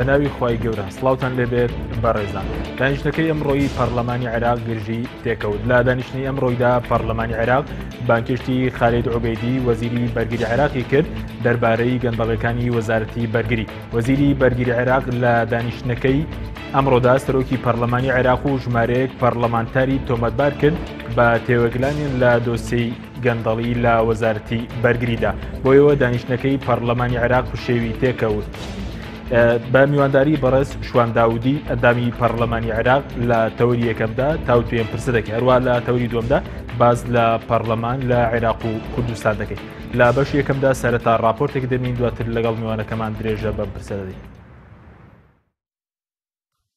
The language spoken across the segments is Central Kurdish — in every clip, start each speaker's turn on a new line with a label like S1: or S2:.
S1: بە ناوی خوای گەورە سڵاوتان لێبێت بەڕێزان. دانیشتنەکەی ئەمڕۆی پەرلەمانی عێراق گرژی تێکەوت. لە دانیشتنی ئەمڕۆیدا پەرلەمانی عێراق بانگهێشتی خالید عوبێدی وەزیری بەرگری عێراقی کرد دەربارەی گەندەڵیەکانی وەزارەتی بەرگری. وەزیری بەرگری عێراق لە دانیشتنەکەی ئەمڕۆدا سەرۆکی پەرلەمانی عێراق و ژمارەیەک پەرلەمانتاری تۆمەتبار کرد بە تێوەگلانیان لە دۆسیەی گەندەڵی لە وەزارەتی بەرگریدا بۆیەوە دانیشتنەکەی پەرلەمانی عێراق پشێوی تێکەوت. بە میوانداری بەڕێز شوان داودی ئەندامی پەرلەمانی عێراق لە تەوری یەکەمدا تاوتوێن پرسە دەکەین هەروە لە تەوری دووەمدا باز لە پەرلەمان لە عێراق و کوردستان دەکەین لە بەش یەکەمدا سەرەتا راپۆرتێک دەبین دواتر لەگەڵ میوانەکەمان درێژە بەم پرسە دەدەین.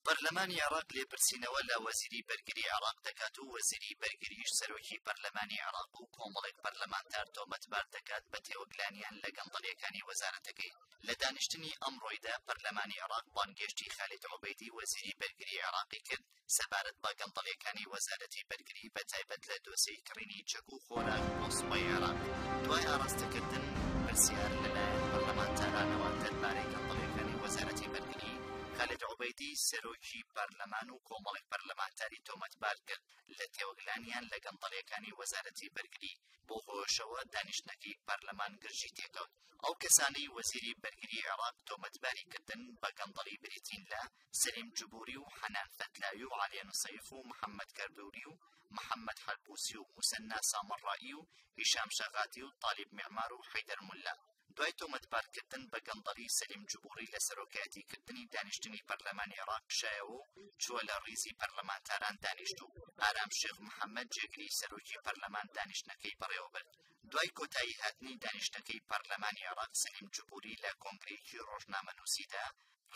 S2: پەرلەمانی عێراق لێپرسینەوە لە وەزیری بەرگری عێراق دەکات و وەزیری بەرگریش سەرۆکی پەرلەمانی عێراق و کۆمەڵێک پەرلەمانتار تۆمەتبار دەکات بە تێوەگلانیان لە گەندەڵیەکانی وەزارەتەکەی. لە دانیشتنی ئەمڕۆیدا پەرلەمانی عێراق بانگهێشتی خالید عوبەیدی وەزیری بەرگری عێراقی کرد سەبارەت بە گەندەڵیەکانی وەزارەتی بەرگری بە تایبەت لە دۆسێی کڕینی چەک و خۆراک بۆ سوپای عێراق. دوای ئاراستەکردن پرسیار لەلایەن پەرلەمانتارانەوە دەربارەی گەندەڵیەکانی وەزارەتی بەرگری، خالید عوبەیدی سەرۆکی پەرلەمان و کۆمەڵێک پەرلەمانتاری تۆمەتبار کرد لە تێوەگلانیان لە گەندەڵیەکانی وەزارەتی بەرگری، بەو هۆیەشەوە دانیشتنەکەی پەرلەمان گرژی تێکەوت. ئەو کەسانەی وەزیری بەرگری عێراق تۆمەتباری کردن بە گەندەڵی بریتین لە، سەلیم جبوری و حەنان فەتلاوی و عالیە نسەیف و محەمەد کەردوری و محەمەد حەلبوسی و موسەننا سامەڕائی و هیشام شەغاتی و تالیب میعمار و حەیدەر موللا. دوای تۆمەتبارکردن بە گەندەڵی سەلیم جبوری لە سەرۆکایەتی کردنی دانیشتنی پەرلەمانی عێراق کشایەوە و چووە لە ڕیزی پەرلەمانتاران دانیشت و ئارام شێخ محەمەد جێگری سەرۆکی پەرلەمان دانیشتنەکەی بەڕێوەبرد. دوای کۆتایی هاتنی دانیشتنەکەی پەرلەمانی عێراق سەلیم جبوری لە کۆنگرەیەکی ڕۆژنامەنووسیدا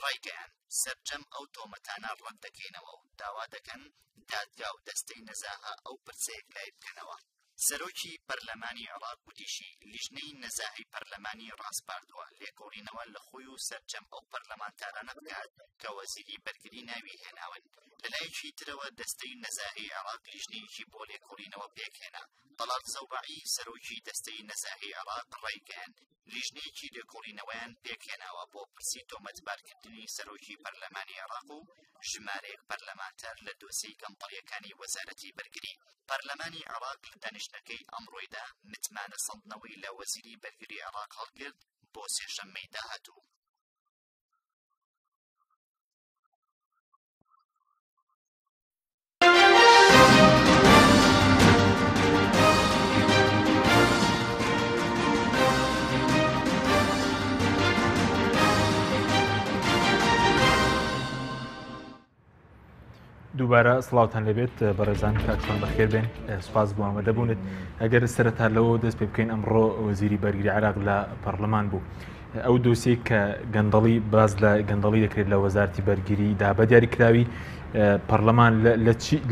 S2: ڕایگەیاند، سەرجەم ئەو تۆمەتانە ڕەتدەکەینەوە و داوا دەکەن دادگا و دەستەی نەزاهە ئەو پرسە یەکلایی بکەنەوە. سەرۆکی پەرلەمانی عێراق گوتیشی، لیژنەی نەزاهەی پەرلەمانی ڕاسپاردووە لێکۆڵینەوە لە خۆی و سەرجەم ئەو پەرلەمانتارانە بکات کە وەزیری بەرگری ناوی هێناون. لەلایەکی ترەوە دەستەی نەزاهەی عێراق لیژنەیەکی بۆ لێکۆڵینەوە پێکهێنا. تەڵال زەوبەعی، سەرۆکی دەستەی نەزاهەی عێراق ڕایگەیاند، لیژنەیەکی لێکۆڵینەوەیان پێکهێناوە بۆ پرسی تۆمەتبارکردنی سەرۆکی پەرلەمانی عێراق و ژمارەیەک پەرلەمانتار لە دۆسێی گەندەڵییەکانی وەزارەتی بەرگری. پەرلەمانی عێراق لە دانیشتنەکەی ئەمڕۆیدا متمانە سەندنەوەی لە وەزیری بەرگری عێراق هەڵگرت بۆ سێشەممەی داهاتوو.
S1: دووبارە سڵاوتان لێبێت بەڕێزان کاکشان بەخێر بێن سپاس بۆ ئامادەبوونت ئەگەر سەرەتا لەوە دەست پێ بکەین ئەمڕۆ وەزیری بەرگری عراق لە پەرلەمان بوو ئەو دۆسیەی کە گەندەڵی باز لە گەندەڵی دەکرێت لە وەزارتی بەرگری دا بە دیاریکراوی پەرلەمان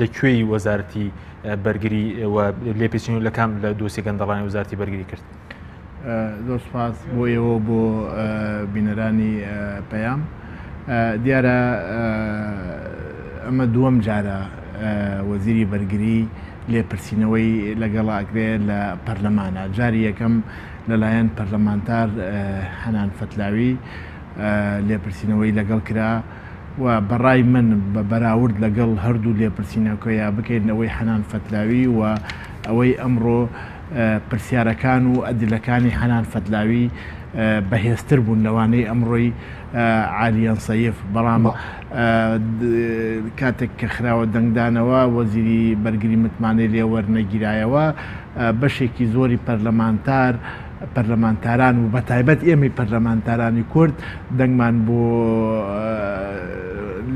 S1: لە کوێی وەزارتی بەرگری و لێپێچین لە کام لە دۆسی گەندەڵانی وەزارتی بەرگری کرد.
S3: زۆر سپاس بۆ ئێوە بۆ بینەرانی پەیام دیارە ئەمە دووەم جارە وەزیری بەرگری لێپرسینەوەی لەگەڵ ئەکرێ لە پەرلەمانە جاری یەکەم لەلایەن پەرلەمانتار حەنان فەتلاوی لێپرسینەوەی لەگەڵ کرا و بەڕای من بە بەراورد لەگەڵ هەردوو لێپرسینەوەکەیا بکەین ئەوەی حەنان فەتلاوی و ئەوەی ئەمڕۆ پرسیارەکان و ئەدلەکانی حەنان فەتلاوی بەهێزتر بوون لەوانەی ئەمڕۆی عالیە نسەیف بەڵام کاتێک کە خراوە دەنگدانەوە وەزیری بەرگری متمانەی لێ وەرنەگیرایەوە بەشێکی زۆری پەرلەمانتار پەرلەمانتاران و بەتایبەت ئێمەی پەرلەمانتارانی کورد دەنگمان بۆ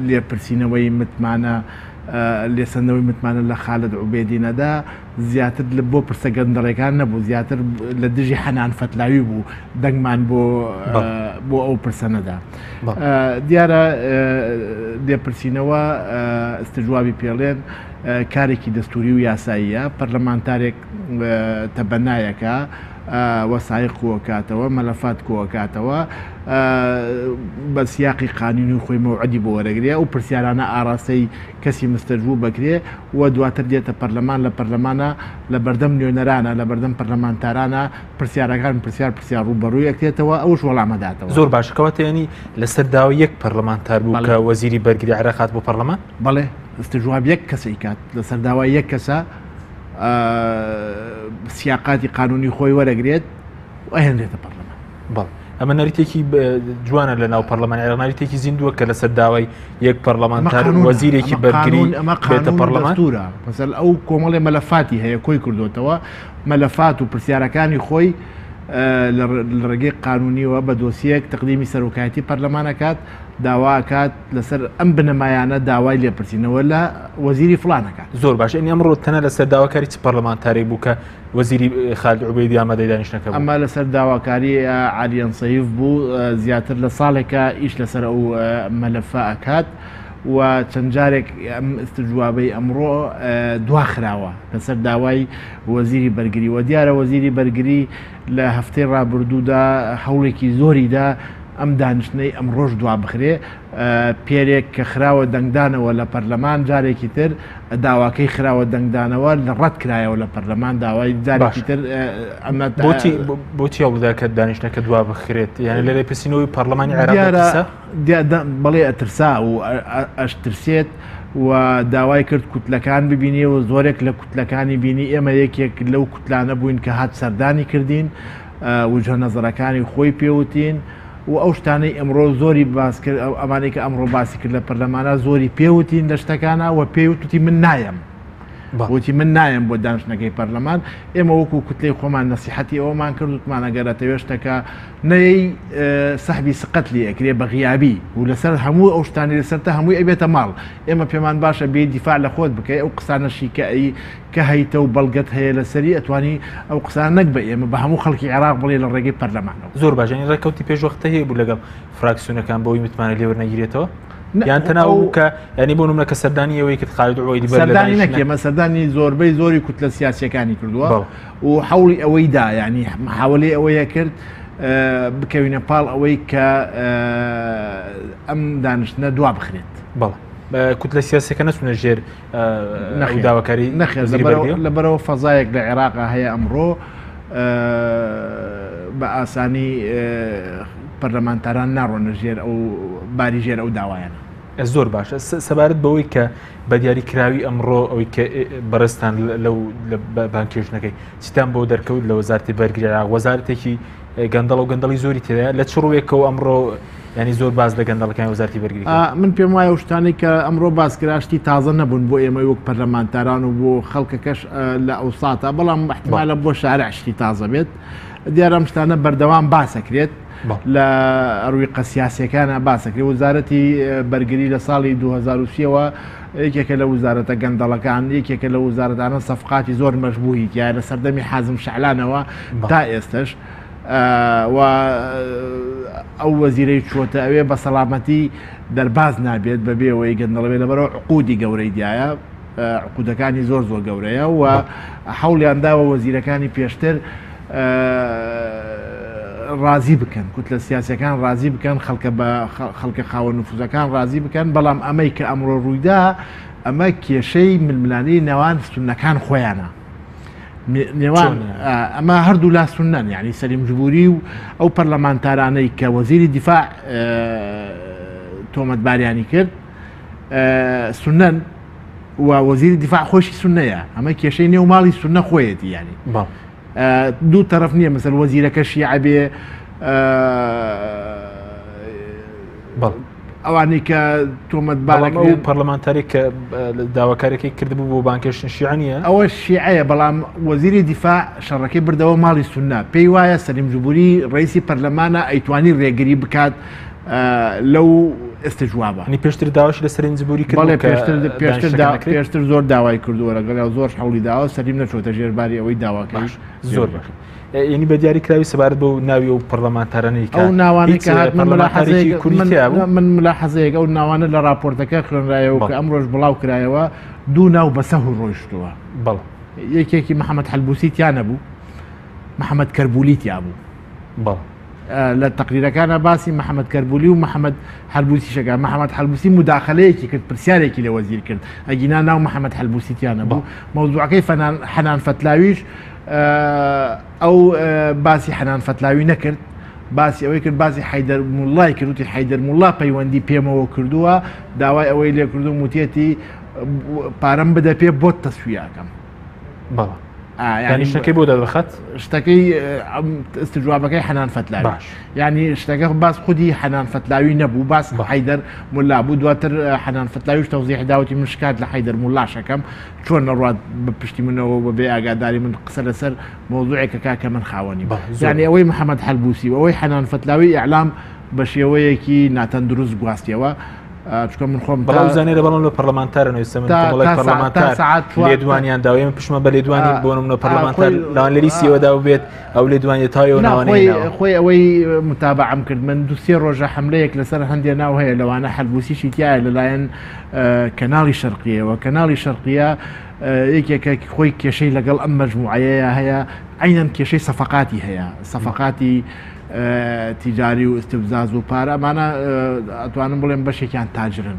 S3: لێپرسینەوەی متمانە لێسەندنەوەی متمانە لە خالد عوبێدی نەدا زیاتر بۆ پرسە گەندەڵەکان نەبوو زیاتر لە دژی حەنان فەتلاوی بوو دەنگمان بۆ بۆ ئەو پرسە نەدا دیارە لێپرسینەوە استجوابی پێڵێن کارێکی دەستوری و یاساییە، پەرلەمانتارێک تەبەنایەکە وەسایق کۆکاتەوە، مەلەفات کۆکاتەوە، بە سیاقی قانونی خۆی مەوعدی بۆ وەرەگرێ، ئەو پرسیارانە ئاراستەی کەسی مستەجوب بکرێ و دواتر دێتە پەرلەمان، لە پەرلەمانە لە بەردەم نوێنەرانە، لە بەردەم پەرلەمانتارانە پرسیارەکان پرسیار پرسیار ڕووبەڕووی ئەکرێتەوە، ئەوش وەڵام ئەداتەوە.
S1: زۆر باشە، کەواتە یانی لەسەر داوای یەک پەرلەمانتار بوو کە وەزیری بەرگری عێراق هات بۆ پەرلەمان؟
S3: بەڵێ، استجواب یەک کەس ئەیکات، لەسەر داوای یەک کەسە سیاقاتی قانونی خۆی وەرەگرێت و ئەهێنرێتە پەرلەمان.
S1: بەڵێ ئەمە نەریتێکی جوانە لە ناو پەرلەمانی عێراق، نەریتێکی زیندووە کە لەسەر داوای یەک پەرلەمانتار وەزیرێکی بەرگری
S3: ئەمە بێتە پەرلەمان. دەستورە. مەسەل ئەو کۆمەڵێ مەلەفاتی هەیە کۆی کردوتەوە، مەلەفات و پرسیارەکانی خۆی لە ڕێگەی قانونیەوە بە دۆسیەک تەقدیمی سەرۆکایەتی پەرلەمان ئەکات، داوا ئەکات لەسەر ئەم بنەمایانە داوای لێپرسینەوە لە وەزیری فڵان ئەکات.
S1: زۆر باشە، ئەنی ئەمڕۆ تەنها لەسەر داواکاری چ پەرلەمانتارێک بوو کە وەزیری خالد عوبەیدی ئامادەی دانیشتنەکە بوو؟
S3: ئەمە لەسەر داواکاری عالیان سەیف بوو، زیاتر لە ساڵێکە ئیش لەسەر ئەو مەلەفە ئەکات و چەند جارێک ئەم ئیستجوابەی ئەمڕۆ دواخراوە لەسەر داوای وەزیری بەرگری و دیارە وەزیری بەرگری لە هەفتەی ڕابردوودا هەوڵێکی زۆری دا ئەم دانیشتنەی ئەمڕۆش دوابخرێ، پێرێک کە خراوە دەنگدانەوە لە پەرلەمان جارێکی تر داواکەی خراوە دەنگدانەوە لە ڕەت کرایەوە لە پەرلەمان داوای جارێکی تر
S1: ئەمە بۆچی بۆچی هەوڵدا کە دانیشتنەکە دوا بخرێت؟ یعنی لە لێپرسینەوەی پەرلەمانی عێراق
S3: دیارە بەڵێ ئەترسا و ئەشترسێت و داوای کرد کوتلەکان ببینێ و زۆرێک لە کوتلەکانی بینی، ئێمە یەکێک لەو کوتلانە بووین کە هات سەردانی کردین، وجهە نەزەرەکانی خۆی پێوتین و ئەو شتانەی ئەمڕۆ زۆری باس کرد، ئەمانەی کە ئەمڕۆ باسی کرد لە پەرلەمانە زۆری پێوتین لە شتەکانە و پێی وتی من نایەم. وتی من نایەم بۆ دانیشتنەکەی پەرلەمان. ئێمە وەکو کوتلەی خۆمان نەسیحەتی ئەوەمان کرد، وتمان ئەگەر ئەتەوێ شتەکە نەیەی سەحبی سقەت لێ ئەکرێ بە غیابی و لەسەر هەموو ئەو شتانی لەسەرتە هەمووی ئەبێتە ماڵ. ئێمە پێمان باشە بێی دیفاع لە خۆت بکەی، ئەو قسانەشی کە ئەی کە هەیتە و بەڵگەت هەیە لەسەری ئەتوانی ئەو قسانە نەک بە ئێمە بە هەموو خەڵکی عێراق بڵێ لە ڕێگەی پەرلەمانەوە.
S1: زۆر باشە، یانی ڕێککەوتی پێشوەختە هەیە بوو لەگەڵ فراکسیۆنەکان بەوەی متمانە لێ وەرنەگیرێتەوە؟ یان تەنها ئەو کە یانی بۆ نمونە کە سەردانی ئەوەی کرد خالد عوبەیدی
S3: بەر لە سەردانی نەکرد، ئێمە سەردانی زۆربەی زۆری کوتلە سیاسیەکانی کردووە و حەولی ئەوەی دا، یانی محاولەی ئەوەیە کرد بکەوینە پاڵ ئەوەی کە ئەم دانیشتنە دوا بخرێت.
S1: بەڵێ کوتلە سیاسەکە نەچونە ژێر داواکاری
S3: نەخێر، لەبەرەوە فەزایەک لە عێراق هەیە ئەمڕۆ بە ئاسانی پەرلەمانتاران ناڕۆنە ژێر ئەو باری ژێر ئەو داوایانە.
S1: زۆر باشە، سەبارەت بەوەی کە بە دیاری کراوی ئەمڕۆ ئەوەی کە بەڕێزتان لەو بانکێشنەکەی چیتان بۆ دەرکەوت لە وەزارتی بەرگری عێراق، وەزارەتێکی گەندەڵ و گەندەڵی زۆری تێدایە، لە چ ڕووێکەوە ئەمڕۆ ینی زۆر باز لە گەندەڵەکانی وەزارتی بەرگری
S3: من پێم وایە شتانەی کە ئەمڕۆ باس کرا شتی تازە نەبوون بۆ ئێمەی وەک پەرلەمانتاران و بۆ خەڵکەکەش لە ئەوساتە، بەڵام احتمالە بۆ شارع شتی تازە بێت. دیارە ئەم شتانە بەردەوام باسەکرێت لە ڕویقە سیاسیەکانە باسەکرێت. وەزارەتی بەرگری لە ساڵی 2023ەوە یەکێکە لە وزارەتە گەندەڵەکان، یەکێکە لە وزارەتانە سەفقاتی زۆر مەشبوهی تایە لە سەردەمی حازم شەعلانەوە تا ئێستش. و ئەو وەزیرەی چۆتە ئەوێ بە سەلامەتی دەرباز نابێت بەبێ ئەوەی گەندەڵ بێت، لەبەرەوە عقودی گەورەی دیایە، عقودەکانی زۆر زۆر گەورەیە و حەولیان داوە وەزیرەکانی پێشتر ڕازی بکەن، کوتلە سیاسەکان ڕازی بکەن، خەڵکە بە خەڵکە خاوەن نفوزەکان ڕازی بکەن. بەڵام ئەمەی کە ئەمڕۆ ڕوویدا ئەمە کێشەی ململانێی نێوان سوننەکان خۆیانە. نێوان ئەمە هەردوو لا سوننەن، یعنی سەلیم جبوری و ئەو پەرلەمانتارانەی کە وەزیری دیفاع تۆمەتباریانی کرد سوننەن و وەزیری دیفاع خۆشی سوننەیە. ئەمە کێشەی نێو ماڵی سوننە خۆیەتی، یعنی دوو تەرەف نییە، مەسەل وەزیرەکە شیعە بێ ئەوانەی کە تۆمەتبارەکە
S1: ئەو پەرلەمانتارێک کە داواکارەکەی کردبوو بۆ بانکێشتن شیعە نییە؟
S3: ئەوە شیعەیە، بەڵام وەزیری دیفاع شەڕەکەی بردەوە ماڵی سوننە. پێی وایە سەلیم جبوری ڕئیسی پەرلەمانە ئەیتوانی ڕێگری بکات لەو استجوابە.
S1: یعنی پێشتر داواش لە سەلیم جبوری کرد
S3: بەڵێ، پێشتر زۆر داوای کردووە لەگەڵ زۆر حەولی داوە، سەلیم نەچۆتە ژێرباری ئەوەی داواکەی.
S1: زۆر باش. یعنی بە دیاری کراوی سەبارەت بەو ناوی ئەو پەرلەمانتارانەی
S3: کە ئەو ناوانەی کە هات، من ملاحەزەیەک ئەو ناوانە لە راپۆرتەکە خوێنرایەوە کە ئەمڕۆژ بڵاو کرایەوە، دوو ناو بەسەهو ڕۆیشتووە.
S1: بەڵێ.
S3: یەکێکی محەممەد حەلبوسی تیا نەبوو. محەممەد کەربولی تیا بوو.
S1: بەڵێ.
S3: لە تەقریرەکانا باسی محەمەد کەربولی و محەمەد حەلبوسیشەکە محەمەد حەلبوسی مداخلەیەکی کرد پرسیارێکی لە وەزیر کرد ئەگینا ناو محەمەد حەلبوسی تیا نەبوو مەوزوعەکەی فەنان حەنان فەتلاویش ئەو باسی حەنان فەتلاوی نەکرد باسی ئەوەی کرد باسی حیدەر مڵای کردوتی حیدەر مڵا پەیوەندی پێمەوە کردووە داوای ئەوەی لێ کردو وتێتی پارەم بدە پێ بۆت تەسویاکەم
S1: بەڵێ یانی شتەکەی بۆ دەربخات
S3: شتەکەی استجوابەکەی حەنان فەتلاوی
S1: باش
S3: یعنی شتەکە باس خودی حەنان فەتلاوی نەبوو باس حەیدەر ملا بوو دواتر حەنان فەتلاویش تەوزیح داوتی من شکات لە حەیدەر ملاشەکەم چۆن نەڕات بە پشتی منەوە بە بێ ئاگاداری من قسە لەسەر مەوزوعێکەکە کە من خاوەنی یعنی ئەوەی محەممەد حەلبوسی و ئەوەی حەنان فەتلاوی ئیعلام بە شێوەیەکی ناتەندروست گواستیەوە چونکە من خۆم
S1: بەڵام زانێرە بەڵام لە پەرلەمانتارن ئێستا من کۆمەڵێک پەرلەمانتار لێدوانیان داوە ئێمە پشتمان بە لێدوانی بۆ نمونە پەرلەمانتار لەوان لە لیستیەوە داو بێت ئەو لێدوانیە تاویەوە ناوانەی ناوە.
S3: خۆی ئەوەی متابعەم کرد من دوو سێ ڕۆژە حملەیەک لەسەر هەندێ ناو هەیە لەوانە حەلبوسیشی تایە لەلایەن کەناڵی شەرقیەوە کەناڵی شەرقیە یەکێکە خۆی کێشەی لەگەڵ ئەم مەجموعەیە هەیە عینەن کێشەی سەفەقاتی هەیە سەفەقاتی تیجاری و ئیستفزاز و پارە ئەمانە ئەتوانم بڵێم بەشێکیان تاجرن.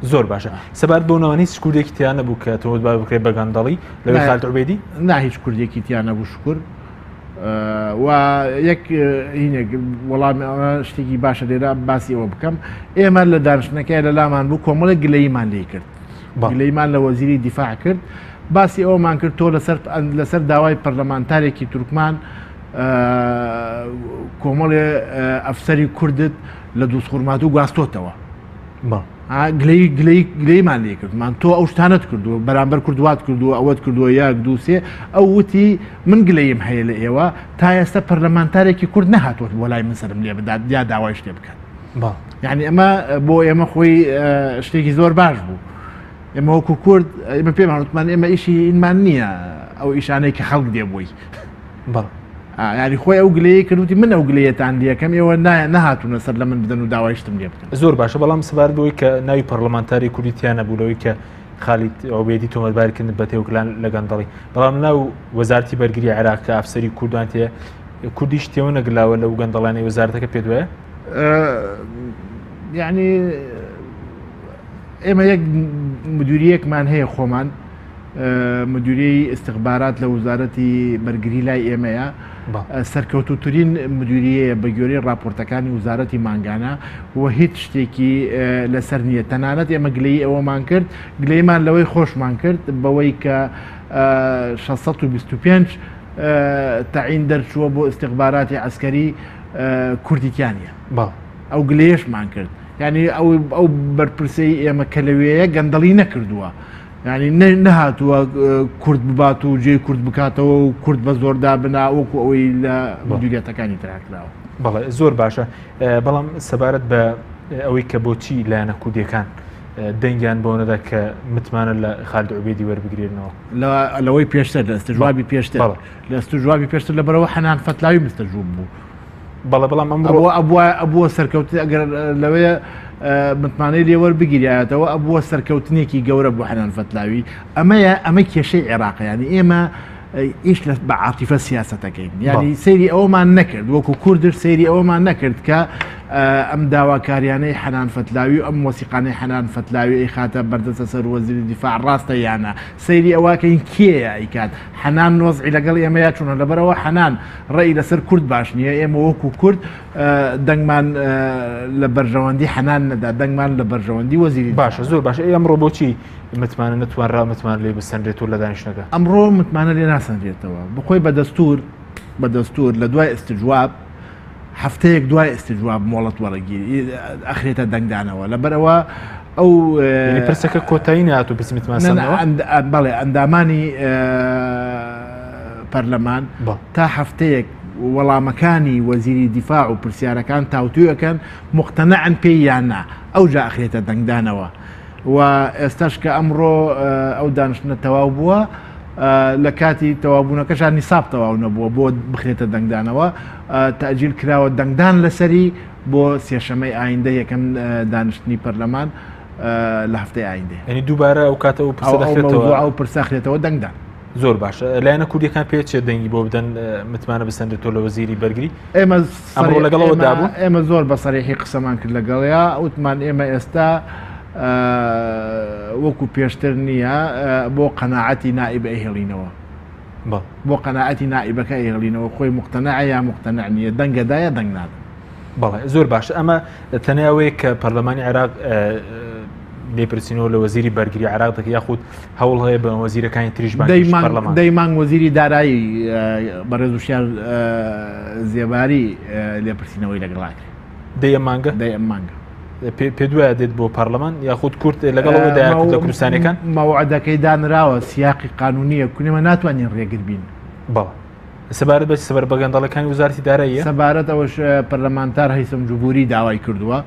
S1: زۆر باشە سەبارەت بەو ناوانە هیچ کوردێکی تیا نەبوو کە تۆمەتبار بکرێت بە گەندەڵی لەوێ خالد عوبێدی؟
S3: نا هیچ کوردێکی تیا نەبوو شکر و یەک هینێک وەڵام شتێکی باشە لێرە باسی ئەوە بکەم ئێمە لە دانیشتنەکەی لە لامان بوو کۆمەڵێک گلەیمان لێ کرد گلەیمان لە وەزیری دیفاع کرد باسی ئەومان کرد تۆ لەسەر لەسەر داوای پەرلەمانتارێکی تورکمان کۆمەڵێ ئەفسەری کوردت لە دووسخورماتوو گواستۆتەوە گلەی گلەی گلەیمان لێ کردمان تۆ ئەو شتانت کردووە بەرامبەر کوردوات کردووە ئەوەت کردووە یاک دووسێ ئەو وتی من گلەیم هەیە لە ئێوە تا ئێستا پەرلەمانتارێکی کورد نەهاتووە بۆ لای من سەرم لێ بدات یا داوای شتێ بکات یعنی ئەمە بۆ ئێمە خۆی شتێکی زۆر باش بوو ئێمە وەکو کورد ئێمە پێمان وتمان ئێمە ئیشی ئینمان نییە ئەو ئیشانەی کە خەڵک دێ بۆی ینی خۆی ئەو گلەیە کردوتی من ئەو گلەیەتان لەکەم ئێوە نەهاتوونە سەر لە من بدەن و داوای شتم لێ بکەن
S1: زۆر باشە بەڵام سەبارەت بەوەی کە ناوی پەرلەمانتاری کوردی تیا نەبوو لەوەی کە خالید عوبێدی تۆمەتبار کردن بە تێوکلان لە گەندەڵی بەڵام ناو وەزارتی بەرگری عێراق کە ئەفسەری کوردان تێ کوردیش تێوە نەگلاوە لەو گەندەڵانەی وەزارەتەکە پێ دوایە
S3: یعنی ئێمە یەک مدیریەکمان هەیە خۆمان مدیریەی ئیستخبارات لە وزارەتی بەرگری لای ئێمەیە سەرکەوتوترین مدیریەیە بە گوێرەی راپۆرتەکانی وزارەتی مانگانە و هیچ شتێکی لەسەر نییە تەنانەت ئێمە گلەیی ئەوەمان کرد گلەیمان لەوەی خۆشمان کرد بەوەی کە 625 تەعین دەرچووە بۆ ئیستخباراتی عەسکەری کوردی تیا نییە ئەو گلەیەشمان کرد یعنی ئەو ئەو بەرپرسەی ئێمە کە لەوێیە گەندەڵی نەکردووە یعنی نەهاتووە کورد ببات و جێی کورد بکاتەوە و کورد بە زۆردا بنا وەکو ئەوەی لە مدیریەتەکانی ترا کراوە.
S1: بەڵێ زۆر باشە بەڵام سەبارەت بە ئەوەی کە بۆچی لایەنە کوردیەکان دەنگیان بۆ نەدا کە متمانە لە خالد عوبێدی وەربگرێنەوە
S3: لەوەی پێشتر لە ئەستجوابی پێشتر لە ئەستجوابی پێشتر لەبەرەوە حەنان فەتلاوی مستەجوب بوو
S1: بەڵێ بەڵام ئەمڕۆ
S3: ئەبووە ئەبووە سەرکەوتن ئەگەر لەوێ متمانەی لێوەر بگیریایەتەوە ئەبووە سەرکەوتنێکی گەورە بۆ حەنان فەتلاوی ئەمەیە ئەمە کێشەی عێراق ینی ئێمە ئیش لە بە عاتیفە سیاسەتەکەین ینی سەیری ئەومان نەکرد وەکو کوردش سەیری ئەومان نەکرد کە ئەم داواکاریانەی حەنان فەتلاوی و ئەم وەسیقانەی حەنان فەتلاوی ئەی خاتە بەردەستە سەر وەزیری دیفاع ڕاستە یانە سەیری ئەوەکەین کێیە ئەیکات حەنان وەزعی لەگەڵ ئێمەیا چۆنە لەبەرئەوە حەنان ڕێی لەسەر کورد باش نییە ئێمە وەکو کورد دەنگمان لە بەرژەوەندی حەنان نەدا دەنگمان لە بەرژەوەندی وەزیری
S1: باشە زۆر باشە ئەی ئەمڕۆ بۆچی متمانە نەتوانرا متمانە لێ بسەنرێتەوە لە دانیشتنەکە؟
S3: ئەمڕۆ متمانە لێ ناسەنرێتەوە بخۆی بە دەستور بە دەستور لە دوای ئیستجواب هەفتەیەک دوای ئیستجواب مۆڵەت وەرەگیر ئەخرێتە دەنگدانەوە لەبەرئەوە ئەو
S1: یعنی پرسەکە کۆتایی نهات و پرسی متمانە سەندنەوە؟
S3: بەڵێ ئەندامانی پەرلەمان تا هەفتەیەک وەڵامەکانی وەزیری دیفاع و پرسیارەکان تاوتوێ ئەکەن مقتەنعن پێی یان نا ئەوجا ئەخرێتە دەنگدانەوە و ئێستاش کە ئەمڕۆ ئەو دانیشتنە تەواو بووە لە کاتی تەواوبوونەکەشا نیساب تەواو نەبووە بۆ بخرێتە دەنگدانەوە تەئجیل کراوە دەنگدان لەسەری بۆ سێشەمەی ئایندە یەکەم دانیشتنی پەرلەمان لە هەفتەی ئایندەیە.
S1: یعنی دووبارە ئەو کاتە ئەو پرسە دەخرێتەوە؟
S3: ئەو پرسە خرێتەوە دەنگدان.
S1: زۆر باشە لایەنە کوردیەکان پێ چێت دەنگی بۆ بدەن متمانە بسەندێتەوە لە وەزیری بەرگری
S3: ئێمە
S1: ئەمڕۆ لەگەڵەوە دابوو
S3: ئێمە زۆر بە سەریحی قسەمان کرد لەگەڵیا وتمان ئێمە ئێستا وەکو پێشتر نییە بۆ قەناعەتی نائب ئەیهێڵینەوە بۆ قەناعەتی نائبەکە ئەیهێڵینەوە خۆی مقتەنەعە یا مقتەنع نییە دەنگەدا یا دەنگ نادا.
S1: بەڵێ زۆر باشە ئەمە تەنیا ئەوەیە کە پەرلەمانی عێراق لێپرسینەوە لە وەزیری بەرگری عێراق دەکە یاخود هەوڵ هەیە بە وەزیرەکانی تریش پەرلەمان
S3: دەیمانگ وەزیری دارایی بەڕێز وشیار زێباری لێپرسینەوەی لەگەڵاکرێ
S1: دەی ئەم مانگە
S3: دەی ئەم مانگە
S1: پێ دوایە دێت بۆ پەرلەمان یاخود کورد لەگەڵەوە لە کوردستانەکان
S3: مەوعدەکەی دانراوە سیاقی قانونیە کونێمە ناتوانین ڕێگر بین
S1: بەڵێ سەبارەت بە چی؟ سەبارەت بە گەندەڵەکانی وەزارەتی داراییە؟
S3: سەبارەت ئەوەش پەرلەمانتار هەیسەم جبوری داوای کردووە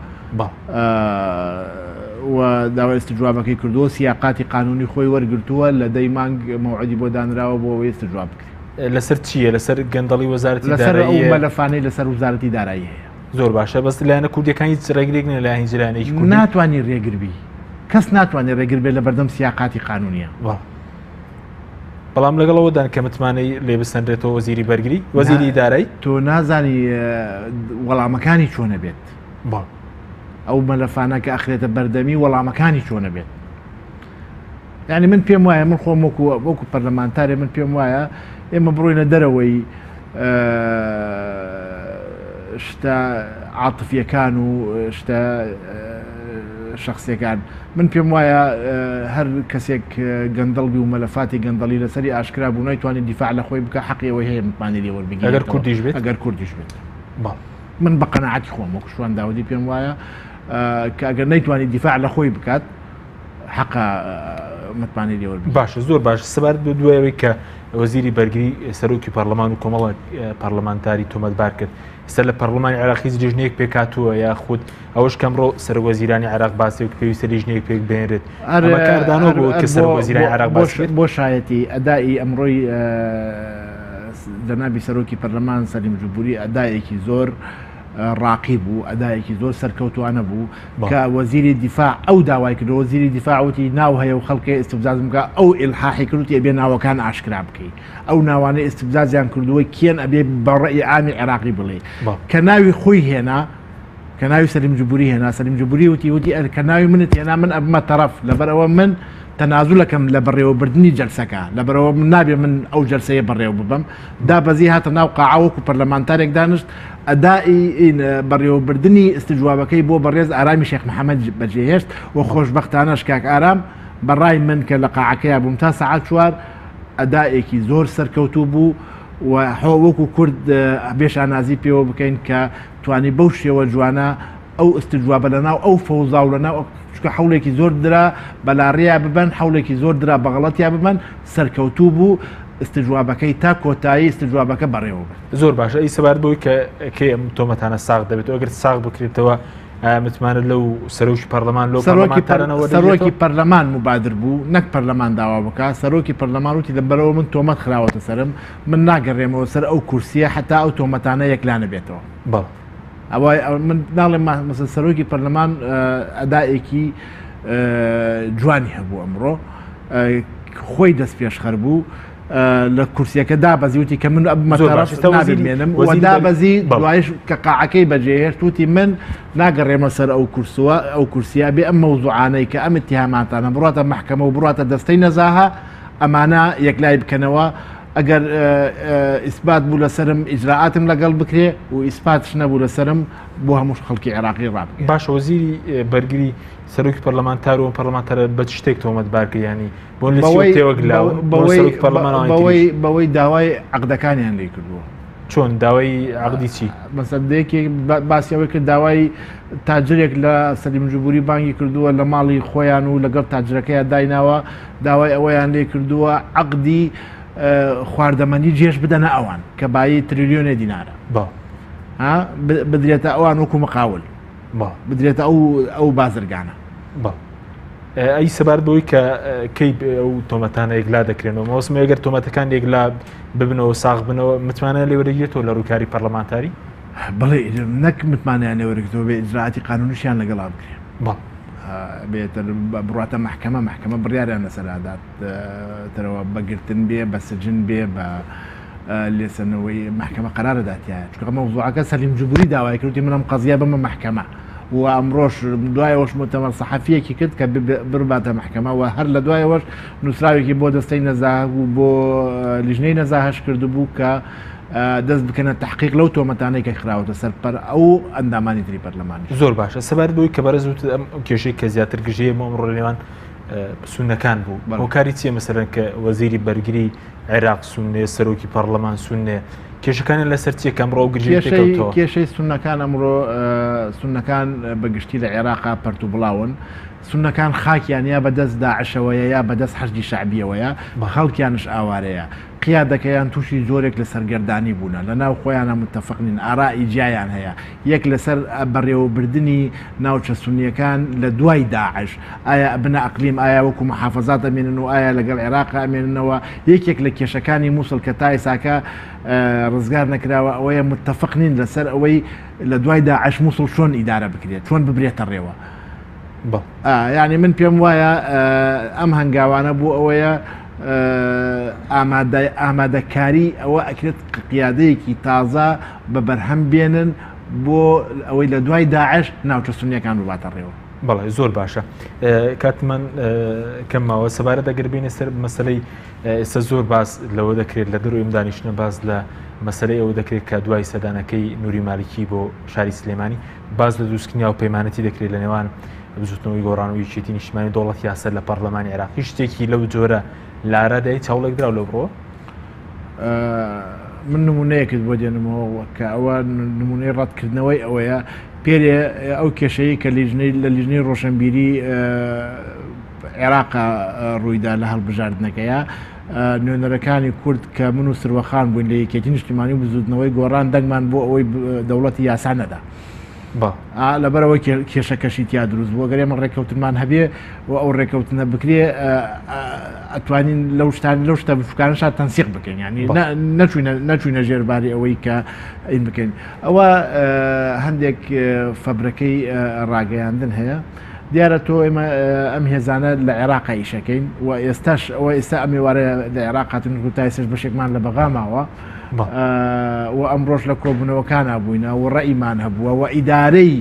S3: و داوای ئیستجوابەکەی کردووە، سیاقاتی قانونی خۆی وەرگرتووە، لە دەی مانگ مەوعیدی بۆ دانراوە بۆ ئەوەی ئیستجواب بکرێت.
S1: لەسەر چییە؟ لەسەر گەندەڵی وەزارەتی
S3: لەسەر ئەو مەلەفانەی لەسەر وەزارەتی دارایی هەیە.
S1: زۆر باشە بەس لایەنە کوردیەکان هیچ ڕێگرێک نیە لایەن هیچ لایەنێکی
S3: کوردی؟ ناتوانی ڕێگر بی، کەس ناتوانێت ڕێگر بێت لە بەردەم سیاقاتی قانونیە.
S1: بەڵام لەگەڵ ئەوەدان کە متمانەی لێ بسەنرێتەوە وەزیری بەرگری وەزیری دارایی
S3: تۆ نازانی وەڵامەکانی چۆنە بێت ئەو مەلەفانە کە ئەخرێتە بەردەمی وەڵامەکانی چۆنە بێت یعنی من پێم وایە من خۆم وەکو وەکو پەرلەمانتارێ من پێم وایە ئێمە بڕۆینە دەرەوەی شتە عاتفیەکان و شتە شخصیەکان من پێم وایە هەر کەسێک گەندەڵ بی و مەلەفاتی گەندەڵی لەسەری ئاشکرا بوو نایتوانێت دیفاع لە خۆی بکە حەقی ئەوەی هەیە متمانەی لێ وەربگیرێتەوە
S1: ئەگەر کوردیش بێت
S3: ئەگەر کوردیش بێت من بە قەناعەتی خۆم وەک شوان داودی پێم وایە کە ئەگەر نەیتوانی دیفاع لە خۆی بکات حەقە متمانەی لێ وەربگیرێت.
S1: باشە زۆر باش سەبارەت بە دوای ئەوەی کە وەزیری بەرگری سەرۆکی پەرلەمان و کۆمەڵە پەرلەمانتاری تۆمەتبار کرد ئێستا لە پەرلەمانی عێراق هیچ لیژنەیەک پێکهاتووە یاخود ئەوەش کە ئەمڕۆ سەرۆکوەزیرانی عێراق باسی و پێویستە لیژنەیەک پێک بهێنرێت ئەمە کاردانەوە بۆ کە سەرۆکوەزیرانی عێراق باسی کرد؟
S3: بۆ شایەتی ئەدائی ئەمڕۆی جەنابی سەرۆکی پەرلەمان سەلیم جبوری ئەدایەکی زۆر ڕاقی بوو ئەدایەکی زۆر سەرکەوتوانە بوو کە وەزیری دیفاع ئەو داوای کرد وەزیری دیفاع وتی ناو هەیە و خەڵکێ ئیستفزازم بکە ئەو ئیلحاحی کرد وتی ئەبێ ناوەکان ئاشکرا بکەی ئەو ناوانەی ئیستفزازیان کردووە کێن ئەبێ بە ڕەئی عامی عێراقی بڵێ کە ناوی خۆی هێنا کە ناوی سەلیم جبوری هێنا سەلیم جبوری وتی وتی ئەر کە ناوی منت هێنا من ئەبمە تەرەف لەبەر ئەوە من تەنازولەکەم لە بەڕێوەبردنی جەلسەکە لەبەرەوە من نابێ من ئەو جەلسەیە بەڕێوە ببەم دابەزی هاتە ناو قاعە وەکو پەرلەمانتارێک دانشت ئەدائی بەڕێوەبردنی ئیستجوابەکەی بۆ بەڕێز ئارامی شێخ محەمەد بەجێهێشت و خۆشبەختانەش کاک ئارام بەڕای من کە لە قاعەکەیا بووم تا سەعات چوار ئەدائێکی زۆر سەرکەوتوو بوو و وەکو کورد بێ شانازی پێوە بکەین کە توانی بەو شێوە جوانە ئەو ئستجوابە لەناو ئەو فەوزا و لەناو چونکە حەوڵێکی زۆر درا بەلاڕێیا ببەن حەوڵێکی زۆر درا بەغەڵەتیا ببەن سەرکەوتوو بوو ئستجوابەکەی تا کۆتایی ئستجوابەکە بەڕێوە برد.
S1: زۆر باشە ئەی سەبارەت بەوەی کە کەی ئەم تۆمەتانە ساغ دەبێتەوە ئەگەر ساغ بکرێتەوە ئایا متمانە لەو سەرۆکی پەرلەمان لەو پەرلەمانتارانە وەردەگرێتەوە؟
S3: سەرۆکی پەرلەمان موبادر بوو نەک پەرلەمان داوا بکا سەرۆکی پەرلەمان وتی لەبەرئەوە من تۆمەت خراوەتە سەرم من ناگەرێمەوە سەر ئەو کورسیە حەتا ئەو تۆمەتانە یەکلا نەبێتەوە.
S1: بەڵێ.
S3: ئەوە من ناڵێم مەسەن سەرۆکی پەرلەمان ئەدائێکی جوانی هەبوو ئەمڕۆ خۆی دەست پێشخەر بوو لە کورسیەکە دابەزی وتی کە من ئەبمەتەڕەف و دابەزی دوایش کە قاعەکەی بەجێهێشت وتی من ناگەڕێمە سەر ئەو کورسوە ئەو کورسیە بێ ئەم مەوزوعانەی کە ئەم اتهاماتانە بڕاتە محکەمە و بڕاتە دەستەی نەزاهە ئەمانە یەکلای بکەنەوە ئەگەر ئیسپات بوو لەسەرم ئیجرائاتم لەگەڵ بکرێ و ئیسپاتش نەبوو لەسەرم بۆ هەموو خەڵکی عێراقی ڕابگەیەنم.
S1: باشە وەزیری بەرگری سەرۆکی پەرلەمانتار و پەرلەمانتارە بە چ شتێک تۆمەتبار کرد یانی بۆ لە چیەوە تێوەگلاون بۆ سەرۆکی پەرلەمان ئەوانی تریش؟
S3: بەوەی داوای عەقدەکانیان لێ کردووە.
S1: چۆن داوای عەقدی چی؟
S3: مەسەلەن یەکێک باسی ئەوەی کرد داوای تاجرێک لە سەلیم جبوری بانگی کردووە لە ماڵی خۆیان و لەگەڵ تاجرەکەیان دایناوە داوای ئەوەیان لێ کردووە عەقدی خواردەمەنی جێش بدەنە ئەوان کە بایی تریلیۆنێ دینارە بدرێتە ئەوان وەکو مقاول بدرێتە ئەو ئەو بازرگانە.
S1: ئەی سەبارەت بەوەی کە کەی ئەو تۆمەتانە یەکلا دەکرێنەوە مەوسم ئەگەر تۆمەتەکان یەکلا ببنەوە ساغ بنەوە متمانە لێ وەرەگرێتەوە لە ڕووکاری پەرلەمانتاری
S3: بڵێ نەک متمانەیان لێ وەرگرتەوە بێ ئیجرائاتی قانونیشیان لەگەڵا بکرێ.
S1: بەڵێ.
S3: بێتە بڕاتە مەحکەمە، مەحکەمە بڕیاریان لەسەر ئادات ترەوە بە گرتن بێ، بە سجن بێ، بە لێسەنەوەی مەحکەمە قەرارە داتایە. چونکە مەوزوعەکە سەلیم جبوری داوای کرد، وتی من ئەم قەزیە بەمە مەحکەمە و ئەمڕۆش دوای ئەوەش موتەمەر سەحەفیەکی کرد کە بباتە مەحکەمە و هەر لە دوای ئەوەش نووسراوێکی بۆ دەستەی نەزاهە و بۆ لیژنەی نەزاهەش کردبوو کە دەست بکەنە تەحقیق لەو تۆمەتانەی کە خراوەتە سەر پەر ئەو ئەندامانی تری پەرلەمانی.
S1: زۆر باشە سەبارەت بەوەی کە بەڕێز وتت ئەم کێشەی کە زیاتر گرژییە بۆ ئەمڕۆ لە نێوان سوننەکان بوو هۆکاری چییە مەسەلەن کە وەزیری بەرگری عێراق سوننێ سەرۆکی پەرلەمان سوننێ کێشەکانیان لەسەر چییە کە ئەمڕۆ ئەو گرژییە تێکەوتەوە؟
S3: کێشەی سوننەکان ئەمڕۆ سوننەکان بە گشتی لە عێراقا پەرت و بڵاون سوننەکان خاکیان یا بەدەست داعشەوەیە یا بەدەست حەشدی شەعبیەوەیە خەڵکیانش ئاوارەیە قیادەکەیان تووشی جۆرێک لە سەرگەردانی بوونە، لە ناو خۆیانا متەفق نین، ئارائی جیایان هەیە، یەک لەسەر بەڕێوەبردنی ناوچە سوننیەکان لە دوای داعش، ئایا ئەبنە ئەقلیم، ئایا وەکو محافەزات ئەمێنن و ئایا لەگەڵ عێراقا ئەمێننەوە، یەکێک لە کێشەکانی موسڵ کە تا ئێساکە ڕزگار نەکراوە ئەوەیە متەفق نین لەسەر ئەوەی لە دوای داعش موسڵ چۆن ئیدارە بکرێت، چۆن ببرێتە ڕێوە. یانی من پێم وایە ئەم هەنگاوانە بۆ ئەوەیە ئامادەکاری ئەوە ئەکرێت قیادەیەکی تازە بە بەرهەم بێنن بۆ ئەوەی لە دوای داعش ناوچە سونیەکان بباتە ڕێوە.
S1: بەڵێ زۆر باشە کاتمان کەم ماوە سەبارەت ئەگەر بینە سەر مەسلەی ئێستا زۆر باس لەوە دەکرێت لە دەرەوەی ئەم دانیشتنە باس لە مەسلەی ئەوە دەکرێت کە دوای سەدانەکەی نوری مالکی بۆ شاری سلێمانی باس لە دروستکردنی هاوپەیمانەتی دەکرێت لە نێوان بزوتنەوەی گۆڕان و یەکێتی نیشتمانی دەوڵەتی یاسا لە پەرلەمانی عێراق هیچ شتێکی لەو جۆرە لارادای چاوڵێک دراو لەو بڕۆ
S3: من نمونەیەکت بۆ دێنمەوە کە ئەوە نمونەی ڕەتکردنەوەی ئەوەیە پێرێ ئەو کێشەیە کە لیژنەی لە لیژنەی ڕۆشنبیری عێراق ڕوویدا لە هەڵبژاردنەکەیە نوێنەرەکانی کورد کە من و سروەخان بووین لە یەکێتی نیشتیمانی و بزوتنەوەی گۆڕان دەنگمان بۆ ئەوەی دەوڵەتی یاسا نەدا. لەبەرەوە کێشەکەشی تیا دروست بووە گەر ئێمە ڕێککەوتنمان هەبێ و ئەو ڕێککەوتنە بکرێ ئەتوانین لەو شتان لەو شتە بچووکانەشا تەنسیق بکەین ینی نەچوینە نەچوینە ژێرباری ئەوەی کە این بکەین ئەوە هەندێک فەبرەکەی ڕاگەیاندن هەیە. دیارە تۆ ئێمە ئەم هێزانە لە عێراقا ئیشەکەین و ئێستاش ئەوە ئێستا ئەم ئێوارە لە عێراق هاتوین و تا ئێستاش بەشێکمان لە بەغا ماوە و ئەمڕۆش لە کۆبوونەوەکانا بووینە و ڕەئیمان هەبووە و ئیدارەی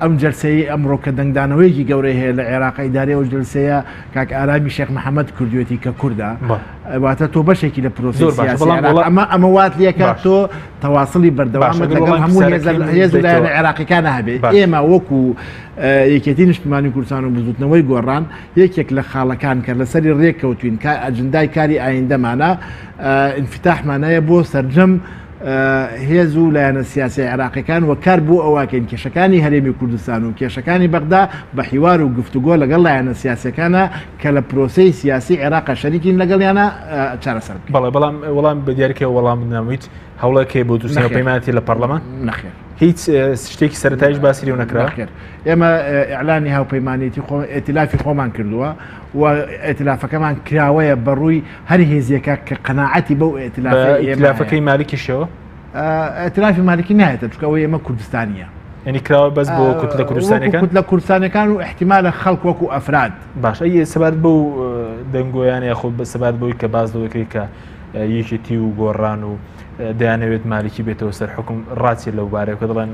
S3: ئەم جەلسەیەی ئەمڕۆ کە دەنگدانەوەیەکی گەورەی هەیە لە عێراق ئیدارەی ئەو جەلسەیە کاک ئارامی شێخ محەممەد کردوێتی کە کوردە واتە تۆ بەشێکی لە پرۆسەی
S1: زۆر باشە
S3: سیاسی
S1: بەڵام
S3: عێراق
S1: وەڵام
S3: ئەمە ئەمە وات لێکات
S1: باش
S3: تۆ تەواصلی
S1: باشە
S3: بەردەوامت
S1: ئەگەر
S3: لەگەڵ
S1: وەڵامی
S3: هەموو هێزە
S1: پرسیارەکەی
S3: هێز و لایەنە
S1: بدەیتەوە
S3: عێراقیەکانە هەبێ
S1: باش
S3: ئێمە وەکو یەکێتی نیشتمانی کوردستان و بزوتنەوەی گۆڕان یەکێک لە خاڵەکان کە لەسەری رێککەوتوین کە ئەجندای کاری ئایندەمانە ئینفتاحمانەیە بۆ سەرجەم هێز و لایەنە سیاسیە عێراقیەکان و کار بۆ ئەوەکەین کێشەکانی هەرێمی کوردستان و کێشەکانی بەغدا بە حیوار و گفتوگۆ لەگەڵ لایەنە سیاسیەکانە کە لە پرۆسەی سیاسی عێراقا شەریکین لەگەڵیانە چارەسەر بکەین.
S1: بەڵێ بەڵام وەڵام بە دیاریکە وەڵام بدەنەوە هیچ هەوڵێک هەیە بۆ دروستکردنی
S3: نەخێر.
S1: پەیمانەتی لە پەرلەمان؟
S3: نەخێر.
S1: هیچ شتێکی سەرەتایش باسی لێو نەکرا؟
S3: نەخێر. ئێمە ئیعلانی هاوپەیمانێتی خۆ ئیتلافی خۆمان کردووە و ئیتلافەکەمان کراوەیە بەڕووی هەر هێزێکە کە قەناعەتی بەو ئیتلافەی ئێمە هەیە.
S1: ئیتلافەکەی مالکیشەوە؟
S3: ئیتلافی مالکی نایەتە چونکە ئەوەی ئێمە کوردستانییە.
S1: یعنی کراوە بەس بۆ کوتلە کوردستانیەکان؟
S3: وەکو کوتلە کوردستانیەکان و ئیحتیمالە خەڵک وەکو ئەفراد.
S1: باش ئەی سەبارەت بەو دەنگۆیانە یاخود سەبارەت بەوەی کە باس لەوە دەکرێت کە یەکێتی و گۆڕان و دەیانەوێت مالکی بێتەوە سەر حکوم ڕاچێت لەو بارەیە کە دەڵێن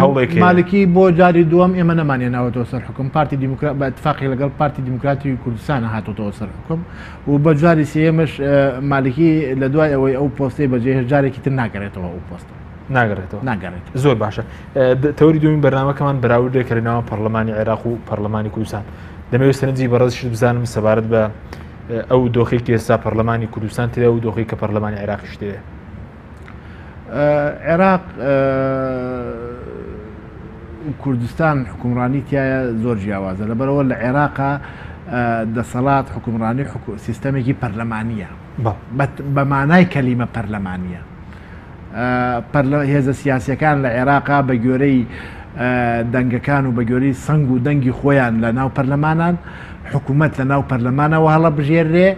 S1: هەوڵێک هەیە.
S3: مالکی بۆ جاری دووەم ئێمە نەمانهێناوەتەوە سەر حکوم پارتی دیموکرات بە اتفاقی لەگەڵ پارتی دیموکراتی کوردستان هاتۆتەوە سەر حکوم و بە جاری سێیەمش مالکی لە دوای ئەوەی ئەو پۆستەی بەجێهێشت جارێکی تر ناگەڕێتەوە ئەو پۆستە.
S1: ناگەڕێتەوە.
S3: ناگەڕێتەوە.
S1: زۆر باشە. تەوەری دووەمی بەرنامەکەمان بەراوردێکە لە نێوان پەرلەمانی عێراق و پەرلەمانی کوردستان. دەمەوێت سەرنجی بەڕێزیشت بزانم سەبارەت بە ئەو دۆخی کە ئێستا پەرلەمانی کوردستان تێدا و دۆخی کە پەرلەمانی عێراقیش تێدا.
S3: عێراق کوردستان حکومڕانی تایە زۆر جیاوازە لەبەرەوە لە عێراقا دەسەڵات حکومڕانی سیستەمێکی پەرلەمانیە بە مانای کەلیمە پەرلەمانیە هێزە سیاسیەکان لە عێراقا بە گوێرەی دەنگەکان و بە گوێرەی سەنگ و دەنگی خۆیان لە ناو پەرلەمانان، حکوومەت لە ناو پەرلەمانەوە هەڵەبژێررێ،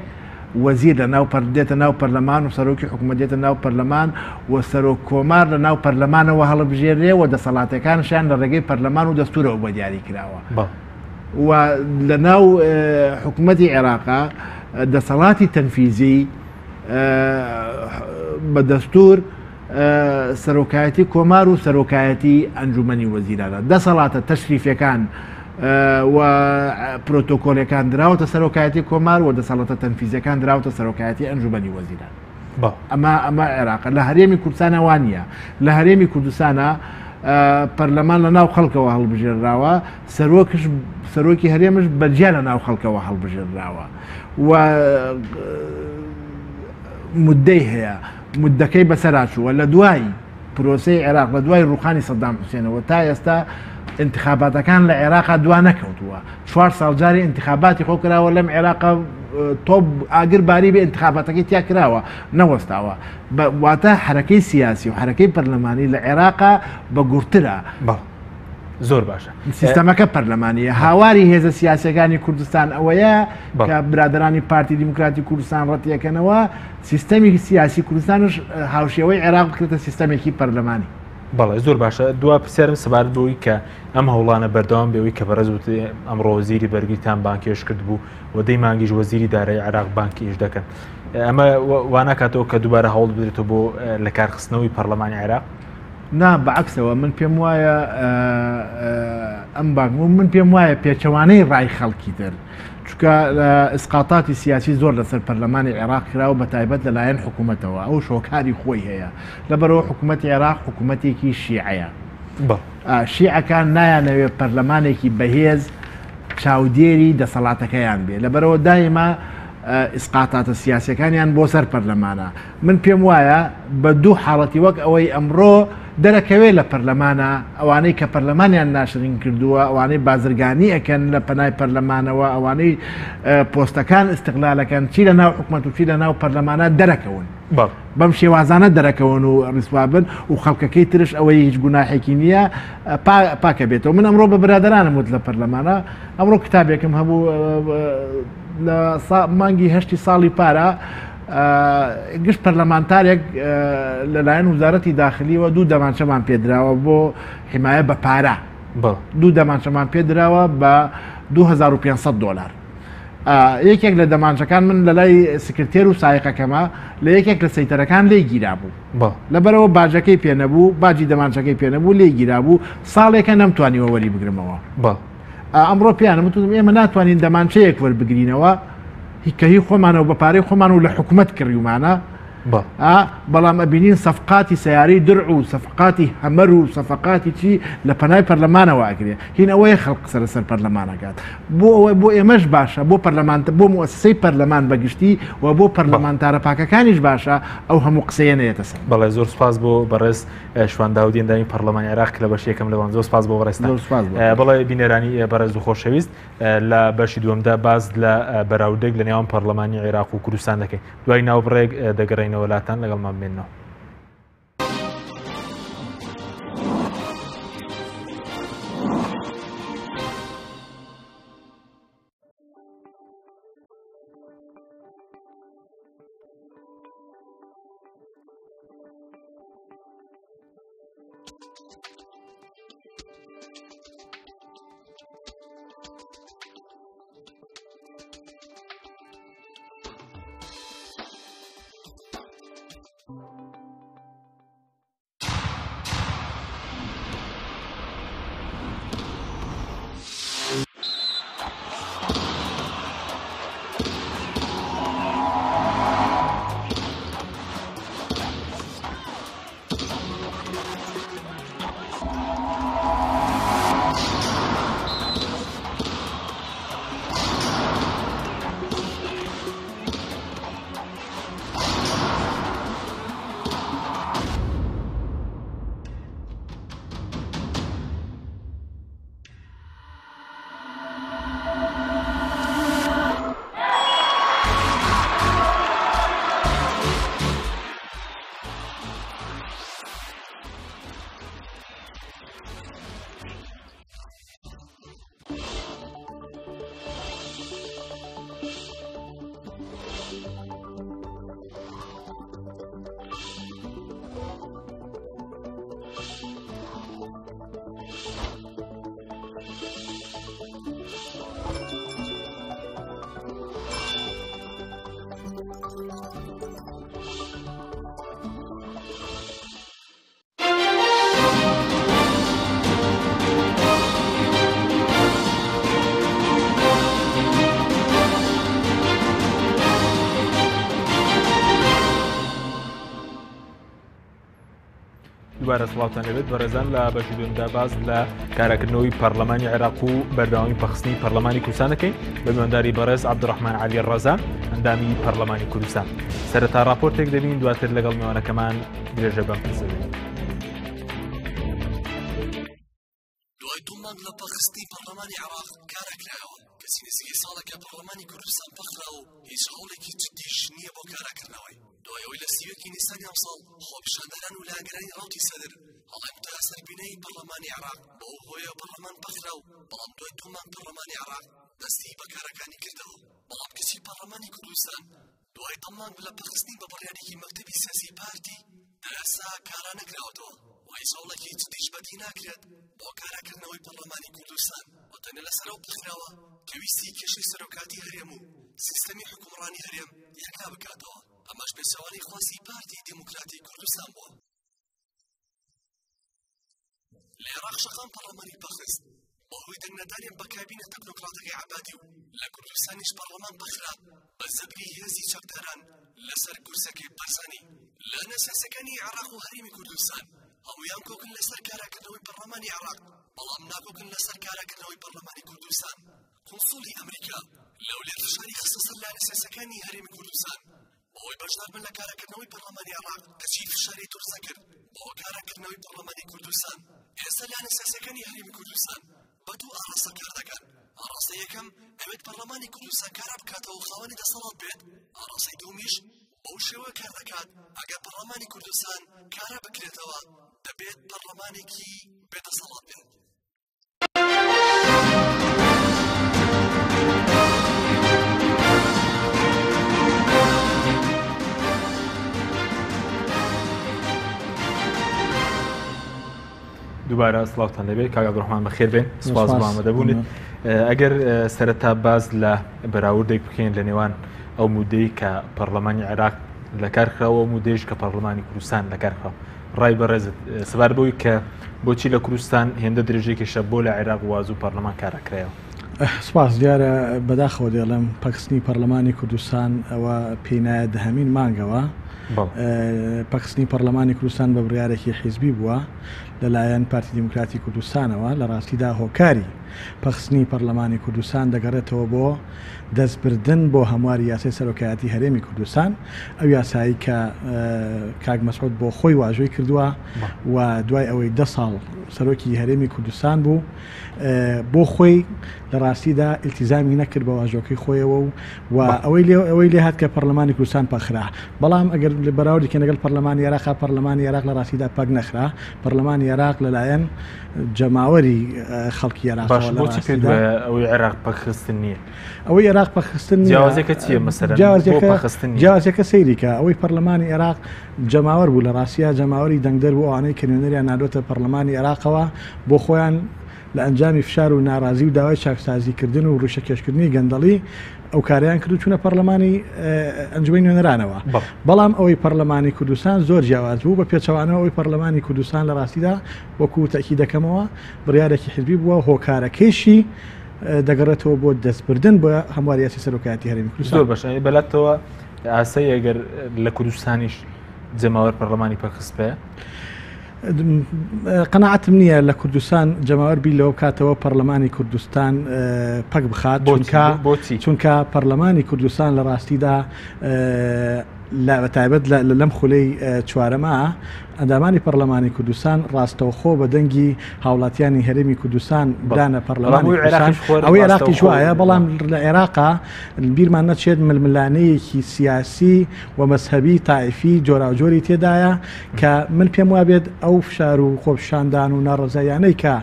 S3: وەزیر لە ناو دێتە ناو پەرلەمان و سەرۆکی حکوومەت دێتە ناو پەرلەمان و سەرۆک کۆمار لە ناو پەرلەمانەوە هەڵبژێررێ و دەسەڵاتەکانشیان لە ڕێگەی پەرلەمان و دەستوورەوە بۆ دیاری کراوە. و لە ناو حکوومەتی عێراقا دەسەڵاتی تەنفیزی بە دەستور سەرۆکایەتی کۆمار و سەرۆکایەتی ئەنجومەنی وەزیرانە. دەسەڵاتە تەشریفیەکان و پرۆتۆکۆلەکان دراوەتە سەرۆکایەتی کۆمار و دەسەڵاتە تەنفیزیەکان دراوەتە سەرۆکایەتی ئەنجومەنی وەزیران. ئەمە ئەمە عێراقە. لە هەرێمی کوردستانە وا نییە. لە هەرێمی کوردستانە پەرلەمان لە ناو خەڵکەوە هەڵبژێنراوە، سەرۆکش سەرۆکی هەرێمش بەجیا لە ناو خەڵکەوە هەڵبژێنراوە و مدەی هەیە. مدەکەی بەسەرا چووە لە دوای پرۆسەی عێراق لە دوای ڕوخانی سەدام حوسێنەوە تا ئێستا ئینتخاباتەکان لە عێراقا دوا نەکەوتووە چوار ساڵ جارێ ئینتخاباتی خۆ کراوە لەم عێراقا تۆپ ئاگر باری بێ ئینتخاباتەکەی تیا کراوە نەوەستاوە واتە حرەکەی سیاسی و حرەکەی پەرلەمانی لە عێراقا بە گوڕترە.
S1: زۆر باشە
S3: سیستەمەکە پەرلەمانیە هاواری هێزە سیاسەکانی کوردستان ئەوەیە کە برادرانی پارتی دیموکراتی کوردستان ڕەتیەکەنەوە سیستەمی سیاسی کوردستانش هاوشێوەی عێراق بکرێتە سیستەمێکی پەرلەمانی.
S1: بەڵێ زۆر باشە دوا پرسیارم سەبارەت بەوەی کە ئەم هەوڵانە بەردەوام بێەوەی کە بەڕێز وت ئەمڕۆ وەزیری بەرگریتان بانکێش کرد بوو و دەی مانگیش وەزیری دارایی عێراق بانکیش دەکەن ئەمە واناکاتەوە کە دووبارە هەوڵ بدرێتەوە بۆ لە کارخستنەوەی پەرلەمانی عێراق؟
S3: نا بەعەکسەوە من پێم وایە ئەم بانگ من پێم وایە پێچەوانەی ڕای خەڵکی تر چونکە ئیسقاتاتی سیاسی زۆر لەسەر پەرلەمانی عێراق کراوە بە تایبەت لەلایەن حکوومەتەوە ئەو شۆکاری خۆی هەیە لەبەرەوە حکوومەتی عێراق حکوومەتێکی شیعەیە شیعەکان نایانەوێت پەرلەمانێکی بەهێز چاودێری دەسەڵاتەکەیان بێ لەبەرەوە دایما ئیسقاتاتە سیاسەکانیان بۆ سەر پەرلەمانە من پێم وایە بە دوو حاڵەتی وەک ئەوەی ئەمڕۆ دەرەکەوێ لە پەرلەمانا ئەوانەی کە پەرلەمانیان ناشرین کردووە ئەوانەی بازرگانی ئەکەن لە پەنای پەرلەمانەوە ئەوانەی پۆستەکان ئیستغلالەکەن چی لە ناو حکومەت و چی لە ناو پەرلەمانە دەرەکەون بەم شێوازانە دەرەکەون و ڕیسوابن و خەڵکەکەی ترش ئەوەی هیچ گوناحێکی نییە پاکە بێتەوە من ئەمڕۆ بە برادرانم وت لە پەرلەمانە ئەمڕۆ کتابێکم هەبوو لە مانگی هەشتی ساڵی پارە گشت پەرلەمانتارێک لەلایەن وزارەتی داخلیەوە دوو دەمانچەمان پێدراوە بۆ حمایە بە پارە دوو دەمانچەمان پێدراوە بە 2500 دلار یەکێک لە دەمانچەکان من لە لای سکرتێر و سایقەکەمە لە یەکێک لە سەیتەرەکان لێ گیرا بوو لەبەرەوە باجەکەی پێنەبوو باجی دەمانچەکەی پێنەبوو لێ گیرا بوو ساڵێکە نەمتوانیوە وەری بگرمەوە ئەمڕۆ پێیانم وتم ئێمە ناتوانین دەمانچەیەک وەربگرینەوە کە هی خۆمانە و بە پارەی خۆمان و لە حکومەت کڕیومانە بەڵام ئەبینین سەفقاتی سیارەی درع و سەفقاتی هەمەر و سەفقاتی چی لە پەنای پەرلەمانەوە ئەکرێ هین ئەوەیە خەڵک قسە لەسەر پەرلەمانەکات بۆ ئەوە بۆ ئێمەش باشە بۆ پەرلەمان بۆ موسسەی پەرلەمان بەگشتی و بۆ پەرلەمانتارە پاکەکانیش باشە ئەو هەموو قسەیە نەیەتە سەر.
S1: بەڵێ زۆر سپاس بۆ بەڕێز شوان داودی ئەندامی پەرلەمانی عێراق کە لە بەشی یەکەم لەوان زۆر سپاس بۆ بەڕێزتان.
S3: زۆر سپاس بۆ تۆ.
S1: بەڵێ بینەرانی بەڕێز و خۆشەویست لە بەشی دووەمدا باس لە بەراوردێک لە نێوان پەرلەمانی عێراق و کوردستان دەکەین. دوای ناوبڕێک دەگەڕێینەوە لاتان لەگەڵمان بمێننەوە. دووبارە سڵاوتان لێبێت بەڕێزان لە بەشی دووەمدا باس لە کاراکردنەوەی پەرلەمانی عێراق و بەردەوامی پەخستنی پەرلەمانی کوردستان دەکەین بە میوانداری بەڕێز عەبدولڕەحمان عەلی ڕەزا ئەندامی پەرلەمانی کوردستان سەرەتا راپۆرتێک دەبین دواتر لەگەڵ میوانەکەمان درێژە بەم پرسە دەدەین.
S4: دوای دوو مانگ لە پەکخستنی پەڕلەمانی عێراق کاراکرایەوە، کەچی نزیکەی ساڵێکە پەڕلەمانی کوردستان پەکخراوە و هیچ هەوڵێکی جددیش نییە بۆ کاراکردنەوەی. دوای ئەوەی لە 31 ی نیسانی ئەمساڵ خۆپیشاندەران و لایەنگرانی ڕەوتی سەدر هەڵیان کوتایە سەر بینای پەڕلەمانی عێراق، بەو هۆیەوە پەڕلەمان پەکخرا و بەڵام دوای دوو مانگ پەڕلەمانی عێراق دەستی بە کارەکانی کردەوە، بەڵام کەچی پەڕلەمانی کوردستان دوای دە مانگ لە پەکخستنی بە بڕیارێکی مەکتەبی سیاسی پارتی تا ئێستا کارا نەکراوەتەوە و هیچ هەوڵێکی جدیش بەدی ناکرێت بۆ کاراکردنەوەی پەرلەمانی کوردستان و تەنیا لەسەر ئەو پەکخراوە کە ویستی کێشەی سەرۆکاتی هەرێم و سیستەمی حوکمڕانی هەرێم یەکلا بکاتەوە، ئەمەش پێچەوانەی خواستی پارتی دیموکراتی کوردستان بووە. لە عێراق شەقام پەڕلەمانی پەخست بەهۆی دەنگنەدانیان بە کابینە تەکنۆکراتەکەی عەبادی و لە کوردستانیش پەڕلەمان پەخرا بە زەبری هێزی چەکداران لەسەر کورسەکەی بارزانی. لایەنە سیاسیەکانی عێراق و هەرێمی کوردستان هەموویان کۆکن لەسەر کاراکردنەوەی پەڕلەمانی عێراق، بەڵام ناکۆکن لەسەر کاراکردنەوەی پەڕلەمانی کوردستان. قونسوڵی ئەمریکا لە هەولێر فشاری خستە سەر لایەنە سیاسیەکانی هەرێمی کوردستان بەوەی بەشدار بن لە کاراکردنەوەی پەرلەمانی عێراق، کەچی فشاری تورزە کرد بۆ کاراکردنەوەی پەرلەمانی کوردستان. ئێستا لایەنە سیاسیەکانی هەرێمی کوردستان بە دوو ئاڕاستە کار دەکەن. ئاڕاستەی یەکەم ئەوێت پەرلەمانی کوردستان کارا بکاتەوە و خاوەنی دەسەڵات بێت، ئاڕاستەی دووەمیش بەو شێوە کار دەکات ئەگەر پەرلەمانی کوردستان کارا بکرێتەوە دەبێت پەرلەمانێکی بێدەسەڵات بێت.
S1: دووبارە سڵاوتان لەبێت کاک عەبدولڕەحمان بەخێر بێن سپاس بۆ ئامادەبوونت ئەگەر سەرەتا باز لە بەراوردێک بکەین لە نێوان ئەو مودەی کە پەرلەمانی عێراق لەکار خراوە و مودەیش کە پەرلەمانی کوردستان لەکار خراوە ڕای بەڕێزت سەبارەت بەوەی کە بۆچی لە کوردستان هێندە درێژەی کێشا بۆ لە عێراق واز و پەرلەمان کارا کرایەوە؟
S5: سپاس، دیارە بەداخەوە دەیڵێم پەکخستنی پەرلەمانی کوردستان ئەوە پێی نایە دەهەمین مانگەوە. پەکخستنی پەرلەمانی کوردستان بە بڕیارێکی حیزبی بووە لەلایەن پارتی دیموکراتی کوردستانەوە، لە ڕاستیدا هۆکاری پەکخستنی پەرلەمانی کوردستان دەگەڕێتەوە بۆ دەستبردن بۆ هەمواری یاسای سەرۆکایەتی هەرێمی کوردستان، ئەو یاسایەی کە کاک مەسعود بۆ خۆی واژۆی کردووە و دوای ئەوەی دە ساڵ سەرۆکی هەرێمی کوردستان بوو بۆ خۆی لە ڕاستیدا ئیلتیزامی نەکرد بە واژۆکەی خۆیەوە و و ئەوەی لێ ئەوەی لێ هات کە پەرلەمانی کوردستان پەکخرا بەڵام ئەگەر بەراوردی کەین لەگەڵ پەرلەمانی عێراقا پەرلەمانی عێراق لە ڕاستیدا پەک نەخرا پەرلەمانی عێراق لەلایەن جەماوەری خەڵکی عێراقەوە
S1: باش
S5: لە
S1: بۆچی پێت
S5: ڕاستیدا
S1: وایە ئەوەی عێراق پەکخستن نییە؟
S5: ئەوەی عێراق پەکخستن نییە
S1: جیاوازیەکە چییە مەسەلەن بۆ
S5: جیاوازیەکە
S1: پەکخستن نییە؟
S5: جیاوازیەکە سەیری کە ئەوەی پەرلەمانی عێراق جەماوەر بوو لە ڕاستیا جەماوەری دەنگدەر بوو ئەوانەی کە نوێنەریان ناردۆتە پەرلەمانی عێراقەوە بۆ خۆیان لە ئەنجامی فشار و ناڕازی و داوای چاکسازی کردن و ڕیشەکێشکردنی گەندەڵی ئەو کارەیان کرد و چوونە پەرلەمانی ئەنجومەنی نوێنەرانەوە. بەڵام ئەوەی پەرلەمانی کوردستان زۆر جیاواز بوو، بە پێچەوانەوە ئەوەی پەرلەمانی کوردستان لە ڕاستیدا وەکو تەئکید دەکەمەوە بڕیارێکی حزبی بووە، هۆکارەکەیشی دەگەڕێتەوە بۆ دەستبردن بە هەمواری یاسای سەرۆکایەتی هەرێمی کوردستان.
S1: زۆر باشە، بەلاتەوە ئاسایی ئەگەر لە کوردستانیش جەماوەر پەرلەمانی پەکخستبایە؟
S5: قەناعەتم نییە لە کوردستان جەماوەر بیر لەوە بکاتەوە پەرلەمانی کوردستان پەک بخات
S1: بۆچی
S5: چونکە پەرلەمانی کوردستان لە ڕاستیدا لە تایبەت لەم خولەی چوارەما ئەندامانی پەرلەمانی کوردستان ڕاستەوخۆ بە دەنگی هاوڵاتیانی هەرێمی کوردستان برانە پەرلەمانی ئەوەی عێراقیش وایە بەڵام لە عێراقا بیرمان نەچێت ململانێیەکی سیاسی و مەزهەبی تائیفی جۆراوجۆری تێدایە کە من پێم وابێت ئەو فشار و خۆپیشاندان و ناڕەزاییانەی کە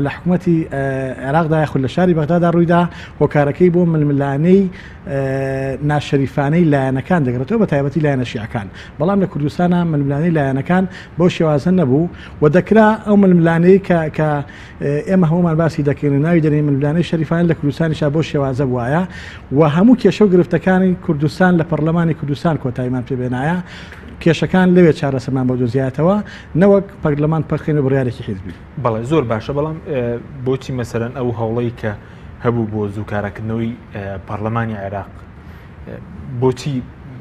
S5: لە حکومەتی عێراقدا یاخود لە شاری بەغدادا ڕوویدا هۆکارەکەی بۆ ململانێی ناشەریفانەی لایەنەکان دەگەڕێتەوە بە تایبەتی لایەنە شیعەکان بەڵام لە کوردستانا ململانێی لایەنەکان بەو شێوازە نەبوو و دەکرا ئەو ململانێی کە کە ئێمە هەموومان باسی دەکەین و ناوی دەنێین ململانێی شەریفانە لە کوردستانیشا بەو شێوازە بوایە و هەموو کێشە و گرفتەکانی کوردستان لە پەڕلەمانی کوردستان کۆتاییمان پێ بێنایە، کێشەکان لەوێ چارەسەرمان بۆ دۆزیایەتەوە نەوەک پەرلەمان پەکخەین و بڕیارێکی حیزبی.
S1: بەڵێ زۆر باشە بەڵام بۆچی مەسەلەن ئەو هەوڵەی کە هەبوو بۆ زووکاراکردنەوەی پەڕلەمانی عێراق بۆچی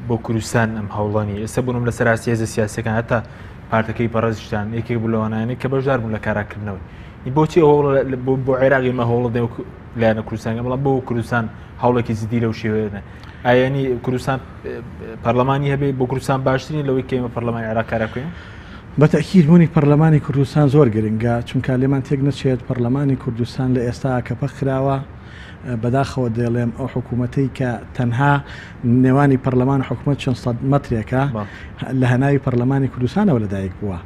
S1: بۆ کوردستان ئەم هەوڵە نیە ئێستا بوونم لە سەر ئاستی هێزە سیاسەکان هەتا پارتەکەی بەڕێزیشتان یەکێک بوو لەوانانەی کە بەشدار بوون لە کاراکردنەوەی. بۆچی ئەو هەوڵە بۆ عێراق ئێمە هەوڵ دەدەین وەکو لایەنە کوردستانەکان، بەڵام بۆ کوردستان هەوڵێکی جدی لەو شێوەیە نە؟ ئایا کوردستان پەرلەمانی هەبێ بۆ کوردستان باشترین لەوەی کە ئێمە پەرلەمانی عێراق کارا بکەین؟
S5: بە تەئکید بوونی پەرلەمانی کوردستان زۆر گرنگە، چونکە لێمان تێک نەچێت پەرلەمانی کوردستان لە ئێستا کە پەک خراوە، بەداخەوە دەیڵێم ئەو حکوومەتەی کە تەنها نێوانی پەرلەمان و حکوومەت چەند سەد مەترێکە لە هەناوی پەرلەمانی کوردستانەوە لەدایک بووە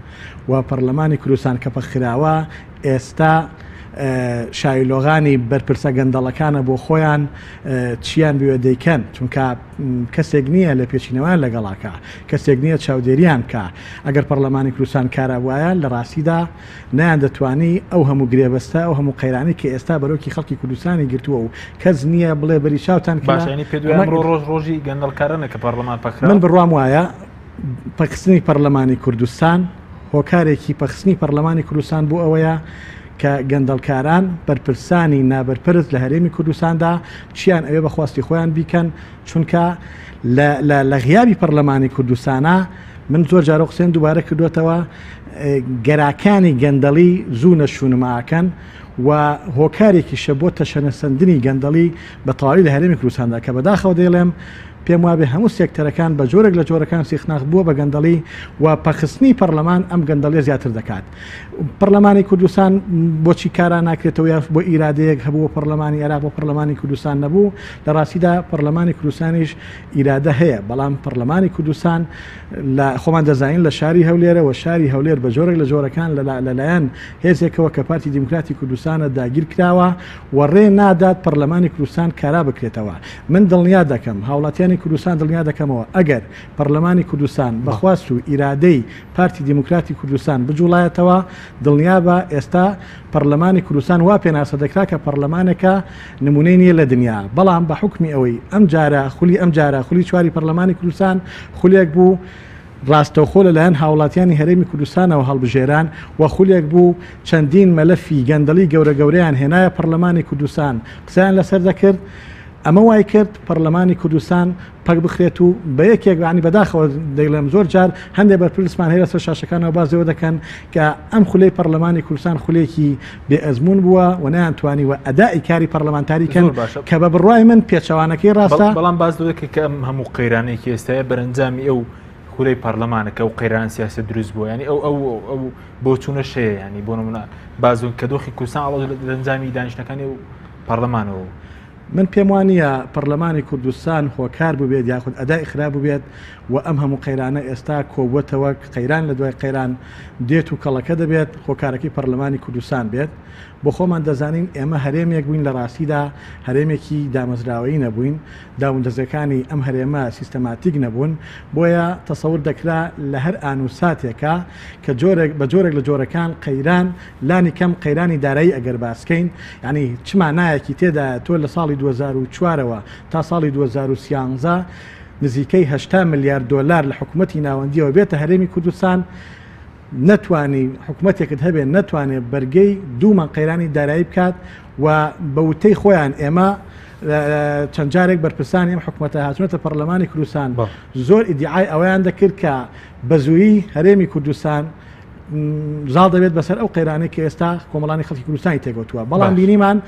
S5: و پەرلەمانی کوردستان کە پەکخراوە ئێستا شایلۆغانی بەرپرسە گەندەڵەکانە بۆ خۆیان چیان بوێ دەیکەن چونکە کەسێک نییە لە پێچینەوەیان لەگەڵاکە کەسێک نییە چاودێریان بکە ئەگەر پەرلەمانی کوردستان کارا بوایە لە ڕاستیدا نەیاندەتوانی ئەو هەموو گرێبەستە، ئەو هەموو قەیرانەی کە ئێستا بەرۆکی خەڵکی کوردستانی گرتووە و کەس نییە بڵێ بەری چاوتان کرا.
S1: باشە یانی پێت وایە ئەمڕۆ ڕۆژ ڕۆژی گەندەڵکارانە کە پەڕلەمان پەکخرا؟
S5: من بڕوام وایە پەکخستنی پەڕلەمانی کوردستان هۆکارێکی پەکخستنی پەڕلەمانی کوردستان بۆ ئەوەیە کە گەندەڵکاران، بەرپرسانی نابەرپرس لە هەرێمی کوردستاندا چیان ئەوێ بە خواستی خۆیان بیکەن، چونکە لە لە لە غیابی پەڕلەمانی کوردستانا من زۆر جار ئەو قسەیەم دووبارە کردووەتەوە گەراکانی گەندەڵی زوو نەشونما ئەکەن و هۆکارێکیشە بۆ تەشەنەسەندنی گەندەڵی بە تەواوی لە هەرێمی کوردستاندا کە بەداخەوە دەیڵێم پێم وابێ هەموو سێکتەرەکان بە جۆرێک لە جۆرەکان سیخناخ بووە بە گەندەڵی و پەخستنی پەرلەمان ئەم گەندەڵیە زیاتر دەکات. پەرلەمانی کوردستان بۆچی کارا ناکرێتەوە یا بۆ ئیرادەیەک هەبوو بۆ پەرلەمانی عێراق بۆ پەرلەمانی کوردستان نەبوو لە ڕاستیدا پەرلەمانی کوردستانیش ئیرادە هەیە بەڵام پەرلەمانی کوردستان لە خۆمان دەزانین لە شاری هەولێرە و شاری هەولێر بە جۆرێک لە جۆرەکان لەلایەن هێزێکەوە کە پارتی دیموکراتی کوردستانە داگیر کراوە و ڕێ نادات پەرلەمانی کوردستان کارا بکرێتەوە من دڵنیا دەکەم هاوڵاتیانی کوردستان دڵنیا دەکەمەوە ئەگەر پەرلەمانی کوردستان بەخواست و ئیرادەی پارتی دیموکراتی کوردستان بجوڵایەتەوە، دڵنیابە ئێستا پەڕلەمانی کوردستان وا پێناسە دەکرا کە پەڕلەمانێکە نمونەی نیە لە دنیا، بەڵام بە حوکمی ئەوەی ئەم جارە خولی ئەم جارە خولی چواری پەڕلەمانی کوردستان خولێک بوو ڕاستەوخۆ لەلایەن هاوڵاتیانی هەرێمی کوردستانەوە هەڵبژێران و خولێک بوو چەندین مەلەفی گەندەڵی گەورە گەورەیان هێنایە پەڕلەمانی کوردستان قسەیان لەسەر دەکرد ئەمە وایکرد پەڕلەمانی کوردستان پەک بخرێت و بە یەکێک یانی بەداخەوە دەیڵێم زۆر جار هەندێک بەرپرسمان هەیە لەسەر شاشەکانەوە باس لەوە دەکەن کە ئەم خولەی پەرلەمانی کوردستان خولێکی بێ ئەزموون بووە و نەیانتوانیوە ئەدائی کاری پەرلەمانتاری کەن
S1: زۆر باشە.
S5: کە بە بڕوای من پێچەوانەکەی ڕاستە.
S1: بەڵام باس لەوە دەکەی کە ئەم هەموو قەیرانەی کە ئێستایە بەرەنجامی ئەو خولەی پەرلەمانە کە ئەو قەیرانە سیاسیە دروست بووە یانی ئەو ئەو ئەو بۆچوونەش هەیە یانی بۆ نمونە باس کە دۆخی کوردستان ئاڵۆز لە ئەنجامی دانیشتنەکانی ئەو پەرلەمانەوە بوو.
S5: من پێم وا نییە پەڕلەمانی کوردستان هۆکار بووبێت یاخود ئەدای خراپ بووبێت و ئەم هەموو قەیرانە ئێستا کۆبووەتەوە قەیران لە دوای قەیران دێت و کەڵەکە دەبێت هۆکارەکەی پەڕلەمانی کوردستان بێت. بۆ خۆمان دەزانین ئێمە هەرێمێک بووین لە ڕاستیدا هەرێمێکی دامەزراوەیی نەبووین، دامودەزگەکانی ئەم هەرێمە سیستەماتیک نەبوون، بۆیە تەسەور دەکرا لە هەر ئان و ساتێکا کە جۆرێک بە جۆرێک لە جۆرەکان قەیران لانی کەم قەیرانی دارایی ئەگەر باسکەین یانی چ مانایەکی تێدایە تۆ لە ساڵی 2004 ەوە تا ساڵی 2013 نزیکەی 80 ملیار دۆلار لە حکومەتی ناوەندیەوە بێتە هەرێمی کوردستان نەتوانی حکومەتێکت هەبێت نەتوانێت بەرگەی دوومان قەیرانی دارایی بکات و بە وتەی خۆیان ئێمە چەند جارێک بەرپرسانی ئەم حکومەتە هاتوونەتە پەرلەمانی کوردستان زۆر ئیدیعای ئەوەیان دەکرد کە بە زوویی هەرێمی کوردستان زاڵ دەبێت بەسەر ئەو قەیرانەی کە ئێستا کۆمەڵانی خەڵکی کوردستانی تێگەوتووە بەڵام بینیمان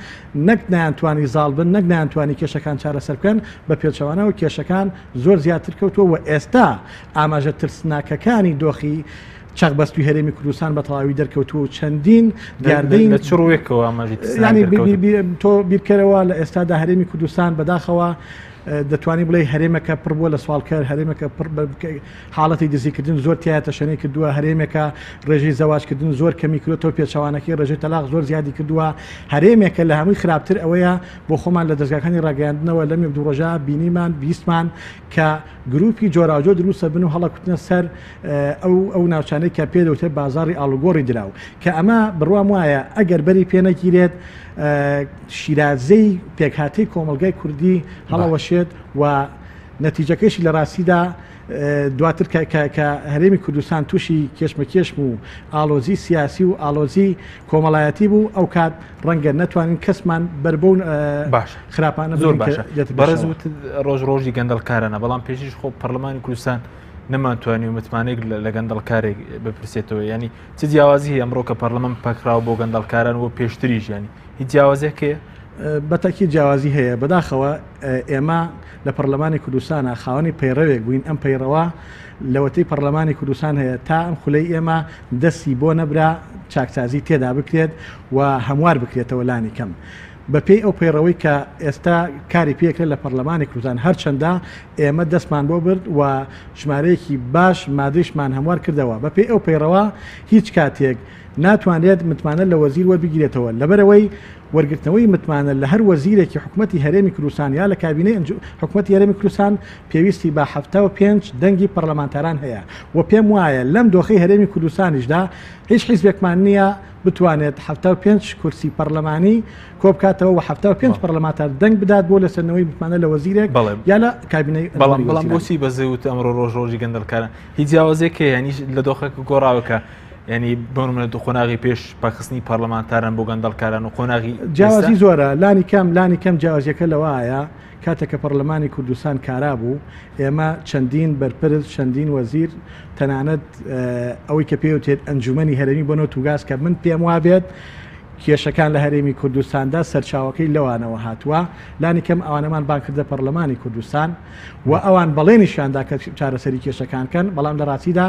S5: نەک نەیانتوانی زاڵ بن نەک نەیانتوانی کێشەکان چارەسەر بکەن بە پێچەوانەوە کێشەکان زۆر زیاتر کەوتووە و ئێستا ئاماژە ترسناکەکانی دۆخی چەقبەستوی هەرێمی کوردستان بە تەواوی دەرکەوتووە و چەندین دیاردەی
S1: لە چ ڕوویەکەوە ئاماژەی ترسناک
S5: یانی
S1: دەرکەوتوون؟
S5: تۆ بیرکەرەوە لە ئێستادا هەرێمی کوردستان بەداخەوە دەتوانی بڵێی هەرێمەکە پڕ بووە لە سواڵکەر هەرێمەکە پڕ حاڵەتی دزیکردن زۆر تیایا تەشەنەی کردووە، هەرێمێکە ڕێژەی زەواجکردن زۆر کەمی کردۆتەوە، پێچەوانەکەی ڕێژەی تەلاق زۆر زیادی کردووە، هەرێمێکە لە هەمووی خراپتر ئەوەیە بۆ خۆمان لە دەزگاکانی ڕاگەیاندنەوە لەم یەک دوو ڕۆژە بینیمان بیستمان کە گروپی جۆراوجۆر دروستە بن و هەڵەکوتنە سەر ئەو ئەو ناوچانەی کە پێ دەوترێت بازاڕی ئاڵوگۆڕی دراو کە ئەمە بڕوام وایە ئەگەر بەری پێ نەگیرێت شیرازەی پێکهاتەی کۆمەڵگای کوردی هەڵەوەشێت و نەتیجەکەیشی لە ڕاستیدا دواتر کە هەرێمی کوردستان تووشی کێشمەکێشم و ئاڵۆزی سیاسی و ئاڵۆزی کۆمەڵایەتی بوو ئەو کات ڕەنگە نەتوانین کەسمان بەر بەو
S1: باشە
S5: خراپانە
S1: زۆر
S5: بگرین کە
S1: باشە
S5: دێتە
S1: بەڕێز
S5: پێشەوە.
S1: وتت ڕۆژ ڕۆژی گەندەڵکارانە بەڵام پێشیش خۆ پەرلەمانی کوردستان نەمانتوانی و متمانەیەک لە گەندەڵکارێک بپرسێتەوە ینی چ جیاوازی هەیە ئەمڕۆ کە پەرلەمان پەکراوە بۆ گەندەڵکاران و پێشتریش ینی هیچ جیاوازێک هەیە؟
S5: بە تەئکید جیاوازی هەیە، بەداخەوە ئێمە لە پەرلەمانی کوردستانا خاوەنی پەیڕەوێک بووین، ئەم پەیڕەوە لەوەتەی پەرلەمانی کوردستان هەیە تا ئەم خولەی ئێمە دەستی بۆ نەبرا چاکسازی تێدا بکرێت و هەموار بکرێتەوە لانی کەم بەپێی ئەو پەیڕەوەی کە ئێستا کاری پێکرێت لە پەرلەمانی کوردستان هەرچەندە ئێمە دەستمان بۆ برد و ژمارەیەکی باش مادەیشمان هەموار کردەوە بەپێی ئەو پەیڕەوە هیچ کاتێک ناتوانرێت متمانە لە وەزیر وەربگیرێتەوە لەبەرئەوەی وەرگرتنەوەی متمانە لە هەر وەزیرێکی حکومەتی هەرێمی کوردستان یا لە کابینەی حکومەتی هەرێمی کوردستان پێویستی بە 75 دەنگی پەرلەمانتاران هەیە و پێم وایە لەم دۆخەی هەرێمی کوردستانیشدا هیچ حیزبێکمان نییە بتوانێت 75 کورسی پەرلەمانی کۆبکاتەوە و 75 پەرلەمانتار دەنگ بدات بۆ لەسەرنەوەی متمانە لە وەزیرێک یا لە کابینەی
S1: بەڵام بەڵام بۆچی بەزەوت ئەمڕۆ ڕۆژ ڕۆژی گەندەڵکاران هیچ جیاوازێک هەیە یانی لە دۆخەکە گۆڕاوەکە یعنی بۆ نمونە دوو قۆناغی پێش پەکخستنی پەرلەمانتاران بۆ گەندەڵکاران و قۆناغی
S5: جیاوازی زۆرە لانی کەم لانی کەم جیاوازیەکە لەوایە کاتێک کە پەرلەمانی کوردستان کارا بوو ئێمە چەندین بەرپرس چەندین وەزیر تەنانەت ئەوەی کە پێوتێت ئەنجومەنی هەرێمی بۆ نەوت و گاز کە من پێم وابێت کێشەکان لە هەرێمی کوردستاندا سەرچاوەکەی لەوانەوە هاتووە لانی کەم ئەوانەمان بانگ کردە پەرلەمانی کوردستان و ئەوان بەڵێنیشیان دا کە چارەسەری کێشەکان کەن، بەڵام لە ڕاستیدا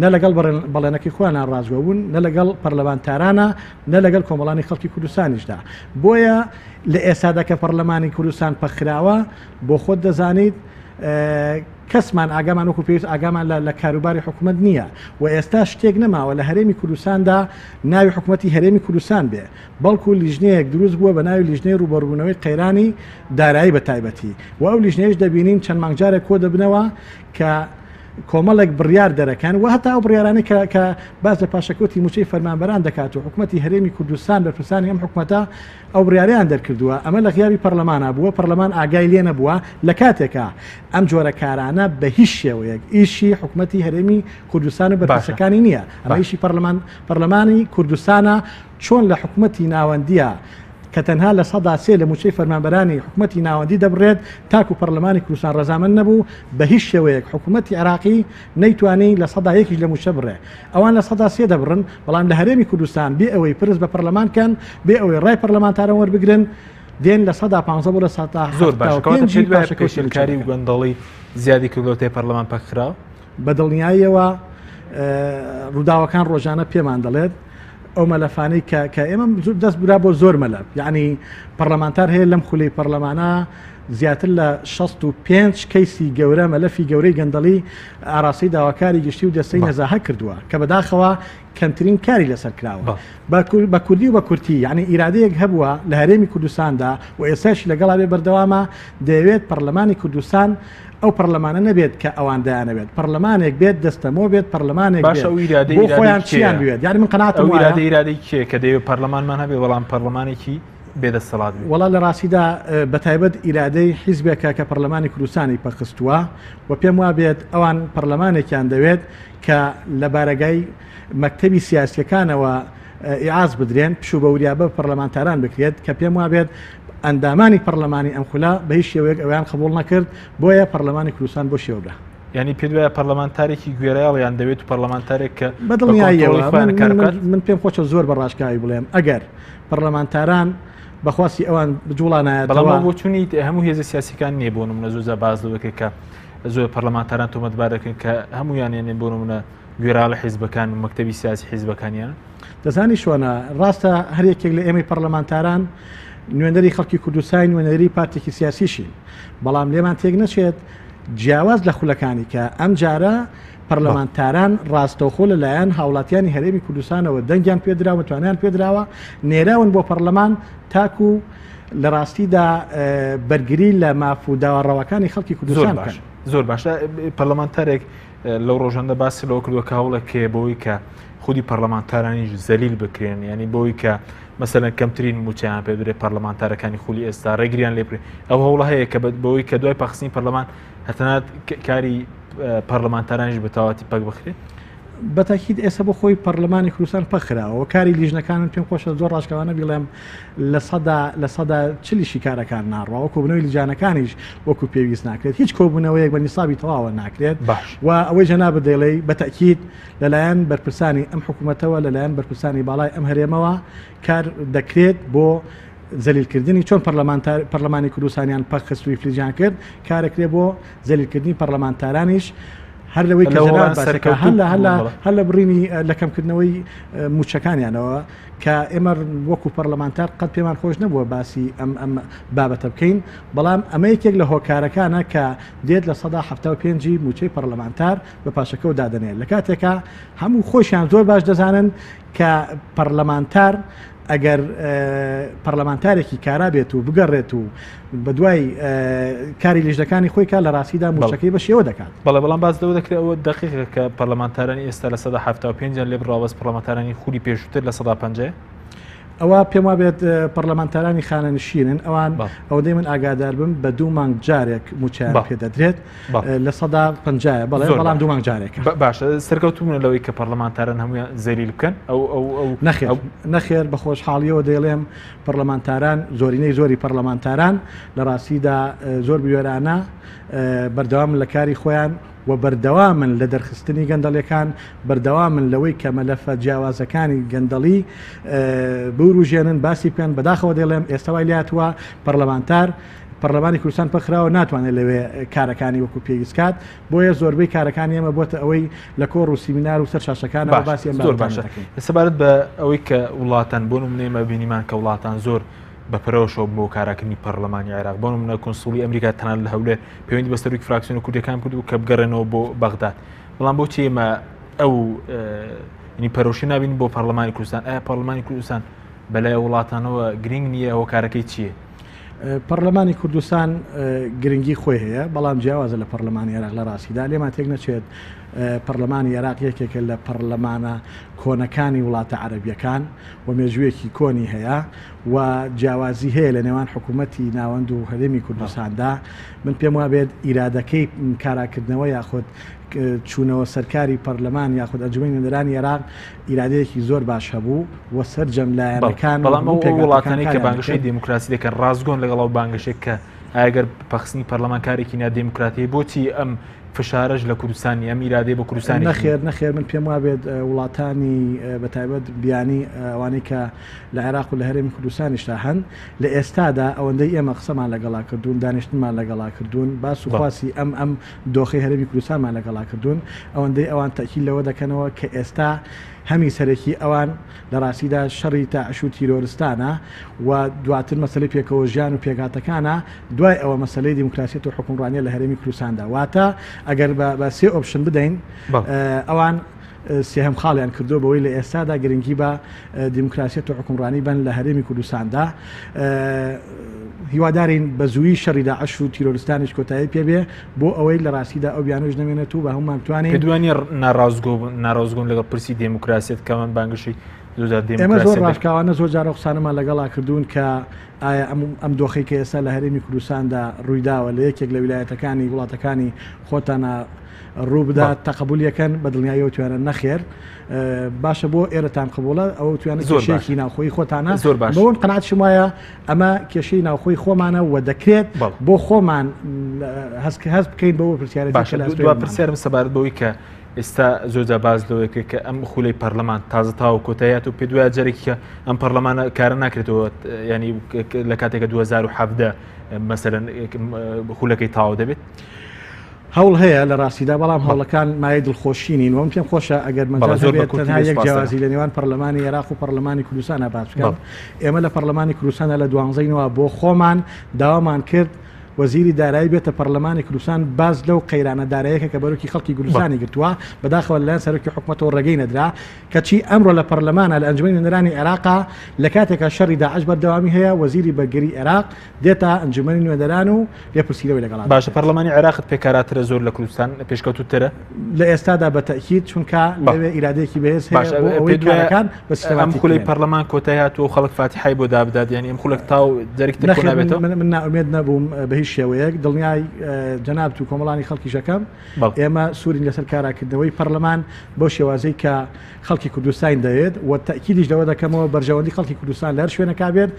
S5: نە لەگەڵ بەڵێنەکەی خۆیانا ڕاستگۆ بوون، نە لەگەڵ پەرلەمانتارانا، نە لەگەڵ کۆمەڵانی خەڵکی کوردستانیشدا. بۆیە لە ئێستادا کە پەرلەمانی کوردستان پەکخراوە، بۆ خۆت دەزانیت کەسمان ئاگامان وەکو پێویست ئاگامان لە کاروباری حکومەت نییە و ئێستا شتێک نەماوە لە هەرێمی کوردستاندا ناوی حکومەتی هەرێمی کوردستان بێ. بەڵکو لیژنەیەک دروست بووە بە ناوی لیژنەی ڕووبەڕووبوونەوەی قەیرانی دارایی بە تایبەتی و ئەو لیژنەیەش دەبینین چەند مانگ جارێک کۆ دەبنەوە کە کۆمەڵێک بڕیار دەرەکەن و هەتا ئەو بڕیارانەی کە کە باس لە پاشەکەوتی مووچەی فەرمانبەران دەکات و حکومەتی هەرێمی کوردستان بەرپرسانی ئەم حکومەتە ئەو بڕیارەیان دەرکردووە ئەمە لە غیابی پەرلەمانا بووە پەرلەمان ئاگای لێ نەبووە لە کاتێکا ئەم جۆرە کارانە بە هیچ شێوەیەک ئیشی حکومەتی هەرێمی کوردستان و بەرپرسەکانی نییە ئەمە ئیشی پەرلەمان پەرلەمانی کوردستانە چۆن لە حکومەتی ناوەندیە کە تەنها 3% لە مووچەی فەرمانبەرانی حکومەتی ناوەندی دەبڕێت تاکو پەرلەمانی کوردستان ڕەزامەند نەبوو بە هیچ شێوەیەک حکومەتی عێراقی نەیتوانی 1%یش لە مووچە بڕێ ئەوان 3% دەبڕن بەڵام لە هەرێمی کوردستان بێ ئەوەی پرس بە پەرلەمان کەن بێ ئەوەی ڕای پەرلەمانتاران وەربگرن دێن 15% بۆ
S1: زۆر باش
S5: 75%
S1: کەواتە پێشێلکاری و گەندەڵی زیادی کردووە پەرلەمان پەکخراوە؟
S5: بە دڵنیاییەوە ڕووداوەکان ڕۆژانە پێمان دەڵێت ئەو مەلەفانەی کە کە ئێمە دەست برا بۆ زۆر مەلەف یعنی پەرلەمانتار هەیە لەم خولەی پەرلەمانە زیاتر لە 65 کەیسی گەورە مەلەفی گەورەی گەندەڵی ئاراستەی داواکاری گشتی و دەستەی نەزاهە کردووە کە بەداخەوە کەمترین کاری لەسەر کراوە بە کوردی و بە کورتی یعنی ئیرادەیەک هەبووە لە هەرێمی کوردستاندا و ئێستاش لەگەڵا بێ بەردەوامە دەیەوێت پەرلەمانی کوردستان ئەو پەرلەمانە نەبێت کە ئەوان دەیانەوێت پەرلەمانێک بێت دەستەمۆ بێت پەرلەمانێک
S1: باشە ئەو ئیرادەی
S5: بۆ خۆیان چیان بوێت یعنی من قەناعەتم
S1: وایە ئیرادەی ئیرادەی کێ کە دەیەوێت پەرلەمانمان هەبێ بەڵام پەرلەمانێکی بێدەسەڵات بێت؟
S5: وەڵا لە ڕاستیدا بە تایبەت ئیرادەی حیزبێکە کە پەرلەمانی کوردستانی پەکخستووە و پێم وابێت ئەوان پەرلەمانێکیان دەوێت کە لە بارەگای مەکتەبی سیاسیەکانەوە ئیعاز بدرێن، پشوو بە وریابە پەرلەمانتاران بکرێت، کە پێم وابێت ئەندامانی پەرلەمانی ئەم خولە بە هیچ شێوەیەک ئەوەیان قبوڵ نەکرد، بۆیە پەرلەمانی کوردستان بۆ شێوە برا.
S1: یانی پێت وایە پەرلەمانتارێکی گوێرایەڵیان دەوێت و پەرلەمانتارێک کە
S5: بە دڵنیاییەوە من پێم خۆشە زۆر بە ڕاشکاوی بڵێم ئەگەر پەرلەمانتاران بە خواستی ئەوان بجوڵانایەتەوە.
S1: بەڵام ئەو بۆچوونی هەموو هێزە سیاسیەکان نییە، بۆ نمونە زۆر جار باس لەوە دەکرێت کە زۆر پەرلەمانتاران تۆمەتبار دەکرێن کە هەموویان یانێ بۆ نمونە گوێرایەڵی حیزبەکان و مەکتەبی سیاسی حیزبەکانیان.
S5: دەزانی چۆنە، ڕاستە هەر یەکێک لە ئێمەی پەڕلەمانتاران نوێنەری خەڵکی کوردستاین، نوێنەری پارتێکی سیاسیشین، بەڵام لێمان تێک نەچێت جیاواز لە خولەکانی کە ئەم جارە پەرلەمانتاران ڕاستەوخۆ لەلایەن هاوڵاتیانی هەرێمی کوردستانەوە دەنگیان پێدرا و متمانەیان پێدراوە، نێراون بۆ پەڕلەمان تاکو لە ڕاستیدا بەرگری لە ماف و داوا ڕەواکانی خەڵکی کوردستان بکەن.
S1: زۆر باشە پەرلەمانتارێک لەو ڕۆژەندە باسی لەوە کردووە کە هەوڵێک هەیە بۆی کە خودی پەرلەمانتارانیش زەلیل بکرێن ینی بۆی کە مەسەلەن کەمترین موچەیان پێ بدرێت پەرلەمانتارەکانی خولی ئێستا ڕێگریان لێ بکرێت ئەو هەوڵە هەیە کە بەوەی کە دوای پەخستنی پەرلەمان هەتەنات کاری پەرلەمانتارانیش بە تەواوەتی پەک بخرێت.
S5: بەتاکید ئێستا بۆ خۆی پەرلەمانی کوردستان پەخراوە کاری لیژنەکانم پێم خۆشە زۆر ڕاشکاوانە بیڵێم لە سەدا چلیشی کارەکان ناڕواوە، کۆبوونەوەی لیجانەکانیش وەکو پێویست ناکرێت، هیچ کۆبوونەوەیەک بە نیسابی تەواوە ناکرێت. و ئەوەی جەنابت دەیڵێی بە تەئکید لەلایەن بەرپرسانی ئەم حکوومەتەوە، لەلایەن بەرپرسانی باڵای ئەم هەرێمەوە کار دەکرێت بۆ زەلیلکردنی، چۆن پەرلەمانتار پەرلەمانی کوردستانیان پەکخست و ئیفلیجیان کرد، کارەکرێت بۆ زەلیلکردنی پەرلەمانتارانیش، هەر لەوەی کە جەنابت باسی کرد، هەر لە بڕینی لە کەمکردنەوەی مووچەکانیانەوە کە ئێمە وەکو پەرلەمانتار قەت پێمان خۆش نەبووە باسی ئەم ئەم بابەتە بکەین، بەڵام ئەمە یەکێک لە هۆکارەکانە کە دێت 75% ی مووچەی پەرلەمانتار بە پاشەکەوت دادەنێت، لە کاتێکا هەموو خۆشیان زۆر باش دەزانن کە پەرلەمانتار ئەگەر پەرلەمانتارێکی کارا بێت و بگەڕێت و بەدوای کاری لیژنەکانی خۆی کا لە ڕاستیدا مووچەکەی بە شێوە دەکات.
S1: بەڵێ، بەڵام باس لەوە دەکرێت ئەوە دەقیقە کە پەرلەمانتارانی ئێستا 75% لێ بڕاوە، بەس پەرلەمانتارانی خولی پێشووتر 50%؟
S5: ئەوە پێم وابێت پەرلەمانتارانی خانەنشینن ئەوان، ئەوەندەی من ئاگادار بم بە دوو مانگ جارێک مووچەیان پێ دەدرێت، 50%، بەڵێ، بەڵام دوو مانگ جارێکە.
S1: باشە، سەرکەوتوو لەوەی کە پەرلەمانتاران هەموویان زەلیل بکەن؟ ئەو ئەو ئەو
S5: نەخێر، نەخێر، بە خۆشحاڵیەوە دەیڵێم پەرلەمانتاران، زۆرینەی زۆری پەرلەمانتاران لە ڕاستیدا زۆر بوێرانە بەردەوامن لە کاری خۆیان و بەردەوامن لە دەرخستنی گەندەڵیەکان، بەردەوامن لەوەی کە مەلەفە جیاوازەکانی گەندەڵی بوروژێنن، باسی بکەن. بەداخەوە دەیڵێم ئێستا وای لێهاتووە پەرلەمانتار پەرلەمانی کوردستان پەکخراوە، ناتوانێت لەوێ کارەکانی وەکو پێویست کات، بۆیە زۆربەی کارەکانی ئێمە بۆتە ئەوەی لە کۆڕ و سیمینار و سەر شاشەکانەوە باسی ئەم
S1: زۆر باشە. سەبارەت بە ئەوەی کە وڵاتان بۆ نمونە ئێمە بینیمان کە وڵاتان زۆر بە پەرۆشەوە بۆ کاراکردنی پەرلەمانی عێراق، بۆ نمونە کونسوڵی ئەمریکا تەنانەت لە هەولێر پەیوەندی بە سەرۆکی فراکسیۆنە کوردیەکان کردبوو کە بگەڕێنەوە بۆ بەغداد، بەڵام بۆچی ئێمە ئەو پەرۆشی نابین بۆ پەرلەمانی کوردستان؟ ئایا پەرلەمانی کوردستان بەلای وڵاتانەوە گرنگ نییە؟ هۆکارەکەی چییە؟
S5: پەرلەمانی کوردستان گرنگی خۆی هەیە، بەڵام جیاوازە لە پەرلەمانی عێراق. لە ڕاستیدا لێمان تێک نەچێت پەرلەمانی عێراق یەکێکە لە پەرلەمانە کۆنەکانی وڵاتە عەرەبیەکان و مێژوویەکی کۆنی هەیە و جیاوازی هەیە لە نێوان حکوومەتی ناوەند و هەرێمی کوردستاندا. من پێم وابێت ئیرادەکەی کاراکردنەوە یاخود چوونەوە سەرکاری پەرلەمان یاخود ئەنجومەنی نوێنەرانی عێراق ئیرادەیەکی زۆر باش هەبوو و سەرجەم لایەنەکان.
S1: بەڵام ئەو وڵاتانەی کە بانگەشەی دێموکراسی دەکەن ڕاستگۆن لەگەڵ ئەو بانگەشەی کە ئەگەر پەخستنی پەرلەمان کارێکی نادێموکراتی، بۆچی ئەم فشارەش لە کوردستانی ئەم ئیرادەی بۆ کوردستانی؟
S5: نەخێر، نەخێر، من پێم وابێت وڵاتانی بە تایبەت بیانی، ئەوانەی کە لە عێراق و لە هەرێمی کوردستانیشدا هەن لە ئێستادا، ئەوەندەی ئێمە قسەمان لەگەڵا کردوون، دانیشتنمان لەگەڵا کردوون، باس و خواسی ئەم ئەم دۆخەی هەرێمی کوردستانمان لەگەڵا کردوون، ئەوەندەی ئەوان تەئکید لەوە دەکەنەوە کە ئێستا هەمی سەرەکی ئەوان لە ڕاستیدا شەڕی داعش و تیرۆرستانە و دواتر مەسەلەی پێکەوە ژیان و پێکهاتەکانە، دوای ئەوە مەسەلەی دیموکراسیەت و حوکمڕانیە لە هەرێمی کوردستاندا. واتە ئەگەر بە سێ option بدەین، ئەوان سێهەم خاڵیان کردووە بەوەی لە ئێستادا گرنگی بە دیموکراسیەت و حوکمڕانی بەن لە هەرێمی کوردستاندا. هیوادارین بە زوویی شەڕی داعش و تیرۆرستانیش کۆتایی پێ بێ بۆ ئەوەی لە ڕاستیدا ئەو بیانووش نەمێنێت و بە هەموومان بتوانین.
S1: پێت وانییە ناڕاستگۆن لەگەڵ پرسی دێموکراسیەت کە ئەمان بانگەشەی زۆر جار
S5: ئێمە زۆر دێموکراسیەت دەکەن؟ ڕاشکاوانە زۆر جار ئەو قسانەمان لەگەڵا کردوون کە ئایا ئەم ئەم دۆخەی کە ئێستا لە هەرێمی کوردستاندا ڕوویداوە لە یەکێک لە ویلایەتەکانی وڵاتەکانی خۆتانا ڕوو بدات تەقەبولی ئەکەن؟ بە دڵنیاییەوە تویانە نەخێر. باشە بۆ ئێرەتان قبوڵە؟ ئەوە تویانە کێشەیەکی ناوخۆی خۆتانە.
S1: زۆر باش.
S5: بەوەم قەناعەتیشم وایە ئەمە کێشەی ناوخۆی خۆمانە و دەکرێت بۆ خۆمان هەست هەست بکەین بەوە پرسیارێتی
S1: باشە. دوا پرسیارم سەبارەت بەوەی کە ئێستا زۆر جار باس لەوە کرد کە ئەم خولەی پەرلەمان تازە تاوە کۆتاییات و پێ دوای جارێکی کە ئەم پەرلەمانە کارە ناکرێتەوە، ینی لە کاتێکە 2017 مەسەرەن خولەکەی تاو دەبێت؟
S5: هەوڵ هەیە لە ڕاستیدا، بەڵام هەوڵەکان مایەی دڵخۆشی نین و من پێم خۆشە ئەگەر مەجال هەبێت تەنها یەک جیاوازی لە نێوان پەرلەمانی عێراق و پەرلەمانی کوردستانا باس بکەم. ئێمە لە پەرلەمانی کوردستاندا لە دوانزەی نۆ بۆ خۆمان داوامان کرد وەزیری دارایی بێتە پەرلەمانی کوردستان باس لەو قەیرانە دارایەکە کە بەرۆکی خەڵکی کوردستانی گرتووە، بەداخەوە لەلایەن سەرۆکی حکومەتەوە ڕێگەی نەدرا. کەچی ئەمڕۆ لە پەرلەمانە لە ئەنجومەنی نوێنەرانی عێراقا لە کاتێکا شەڕی داعش بەردەوامی هەیە وەزیری بەرگری عێراق دێتە ئەنجومەنی نوێنەران و لێپرسینەوەی لەگەڵا
S1: باشە
S5: دەکرێت.
S1: پەرلەمانی عێراقت پێ کاراترە زۆر لە کوردستان پێشکەوتووترە؟
S5: لە ئێستادا بە تەئکید، چونکە لەوێ ئیرادەیەکی بەهێز هەیە
S1: باشە
S5: بۆ ئەوەی
S1: پێت وایە
S5: کارەکان بە
S1: ئەم
S5: سیستەماتیک
S1: خولەی
S5: بکرێن.
S1: پەرلەمان کۆتایی هاتووە و خەڵک فاتیحای بۆ دابدات، یانی ئەم خولەک تاو جارێکی تر کۆ
S5: نەخێر
S1: نابێتەوە؟
S5: من نائومێد نەبووم بە هیچ. هیچ شێوەیەک، دڵنیای جەنابت و کۆمەڵانی خەڵکیش ئەکەم ئێمە سوورین لەسەر کاراکردنەوەی پەرلەمان بەو شێوازەی کە خەڵکی کوردستان دەوێت و تەئکیدیش لەوە دەکەمەوە بەرژەوەندی خەڵکی کوردستان لە هەر شوێنەکا بێت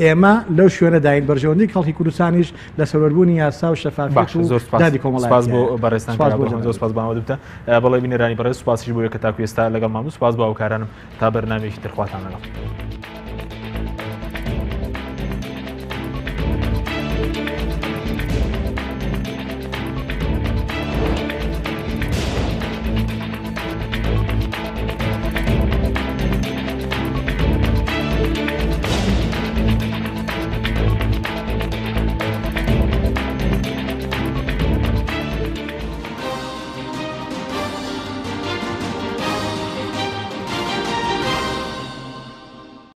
S5: ئێمە لەو شوێنەداین، بەرژەوەندی خەڵکی کوردستانیش لە سەروەربوونی یاسا و شەفافیەت و دادی کۆمەڵایەتییە.
S1: سپاس بۆ بەڕێزتان کاک عەبدولڕەحمان، زۆر سپاس بۆ ئامادەبوونتان. بەڵێ بینەرانی بەڕێز سپاسیش بۆ ئێوە کە تاکو ئێستا لەگەڵمان بوون، سپاس بۆ هاوکارانم تا بەرنامەیەکی تر خواتان لەگەڵ.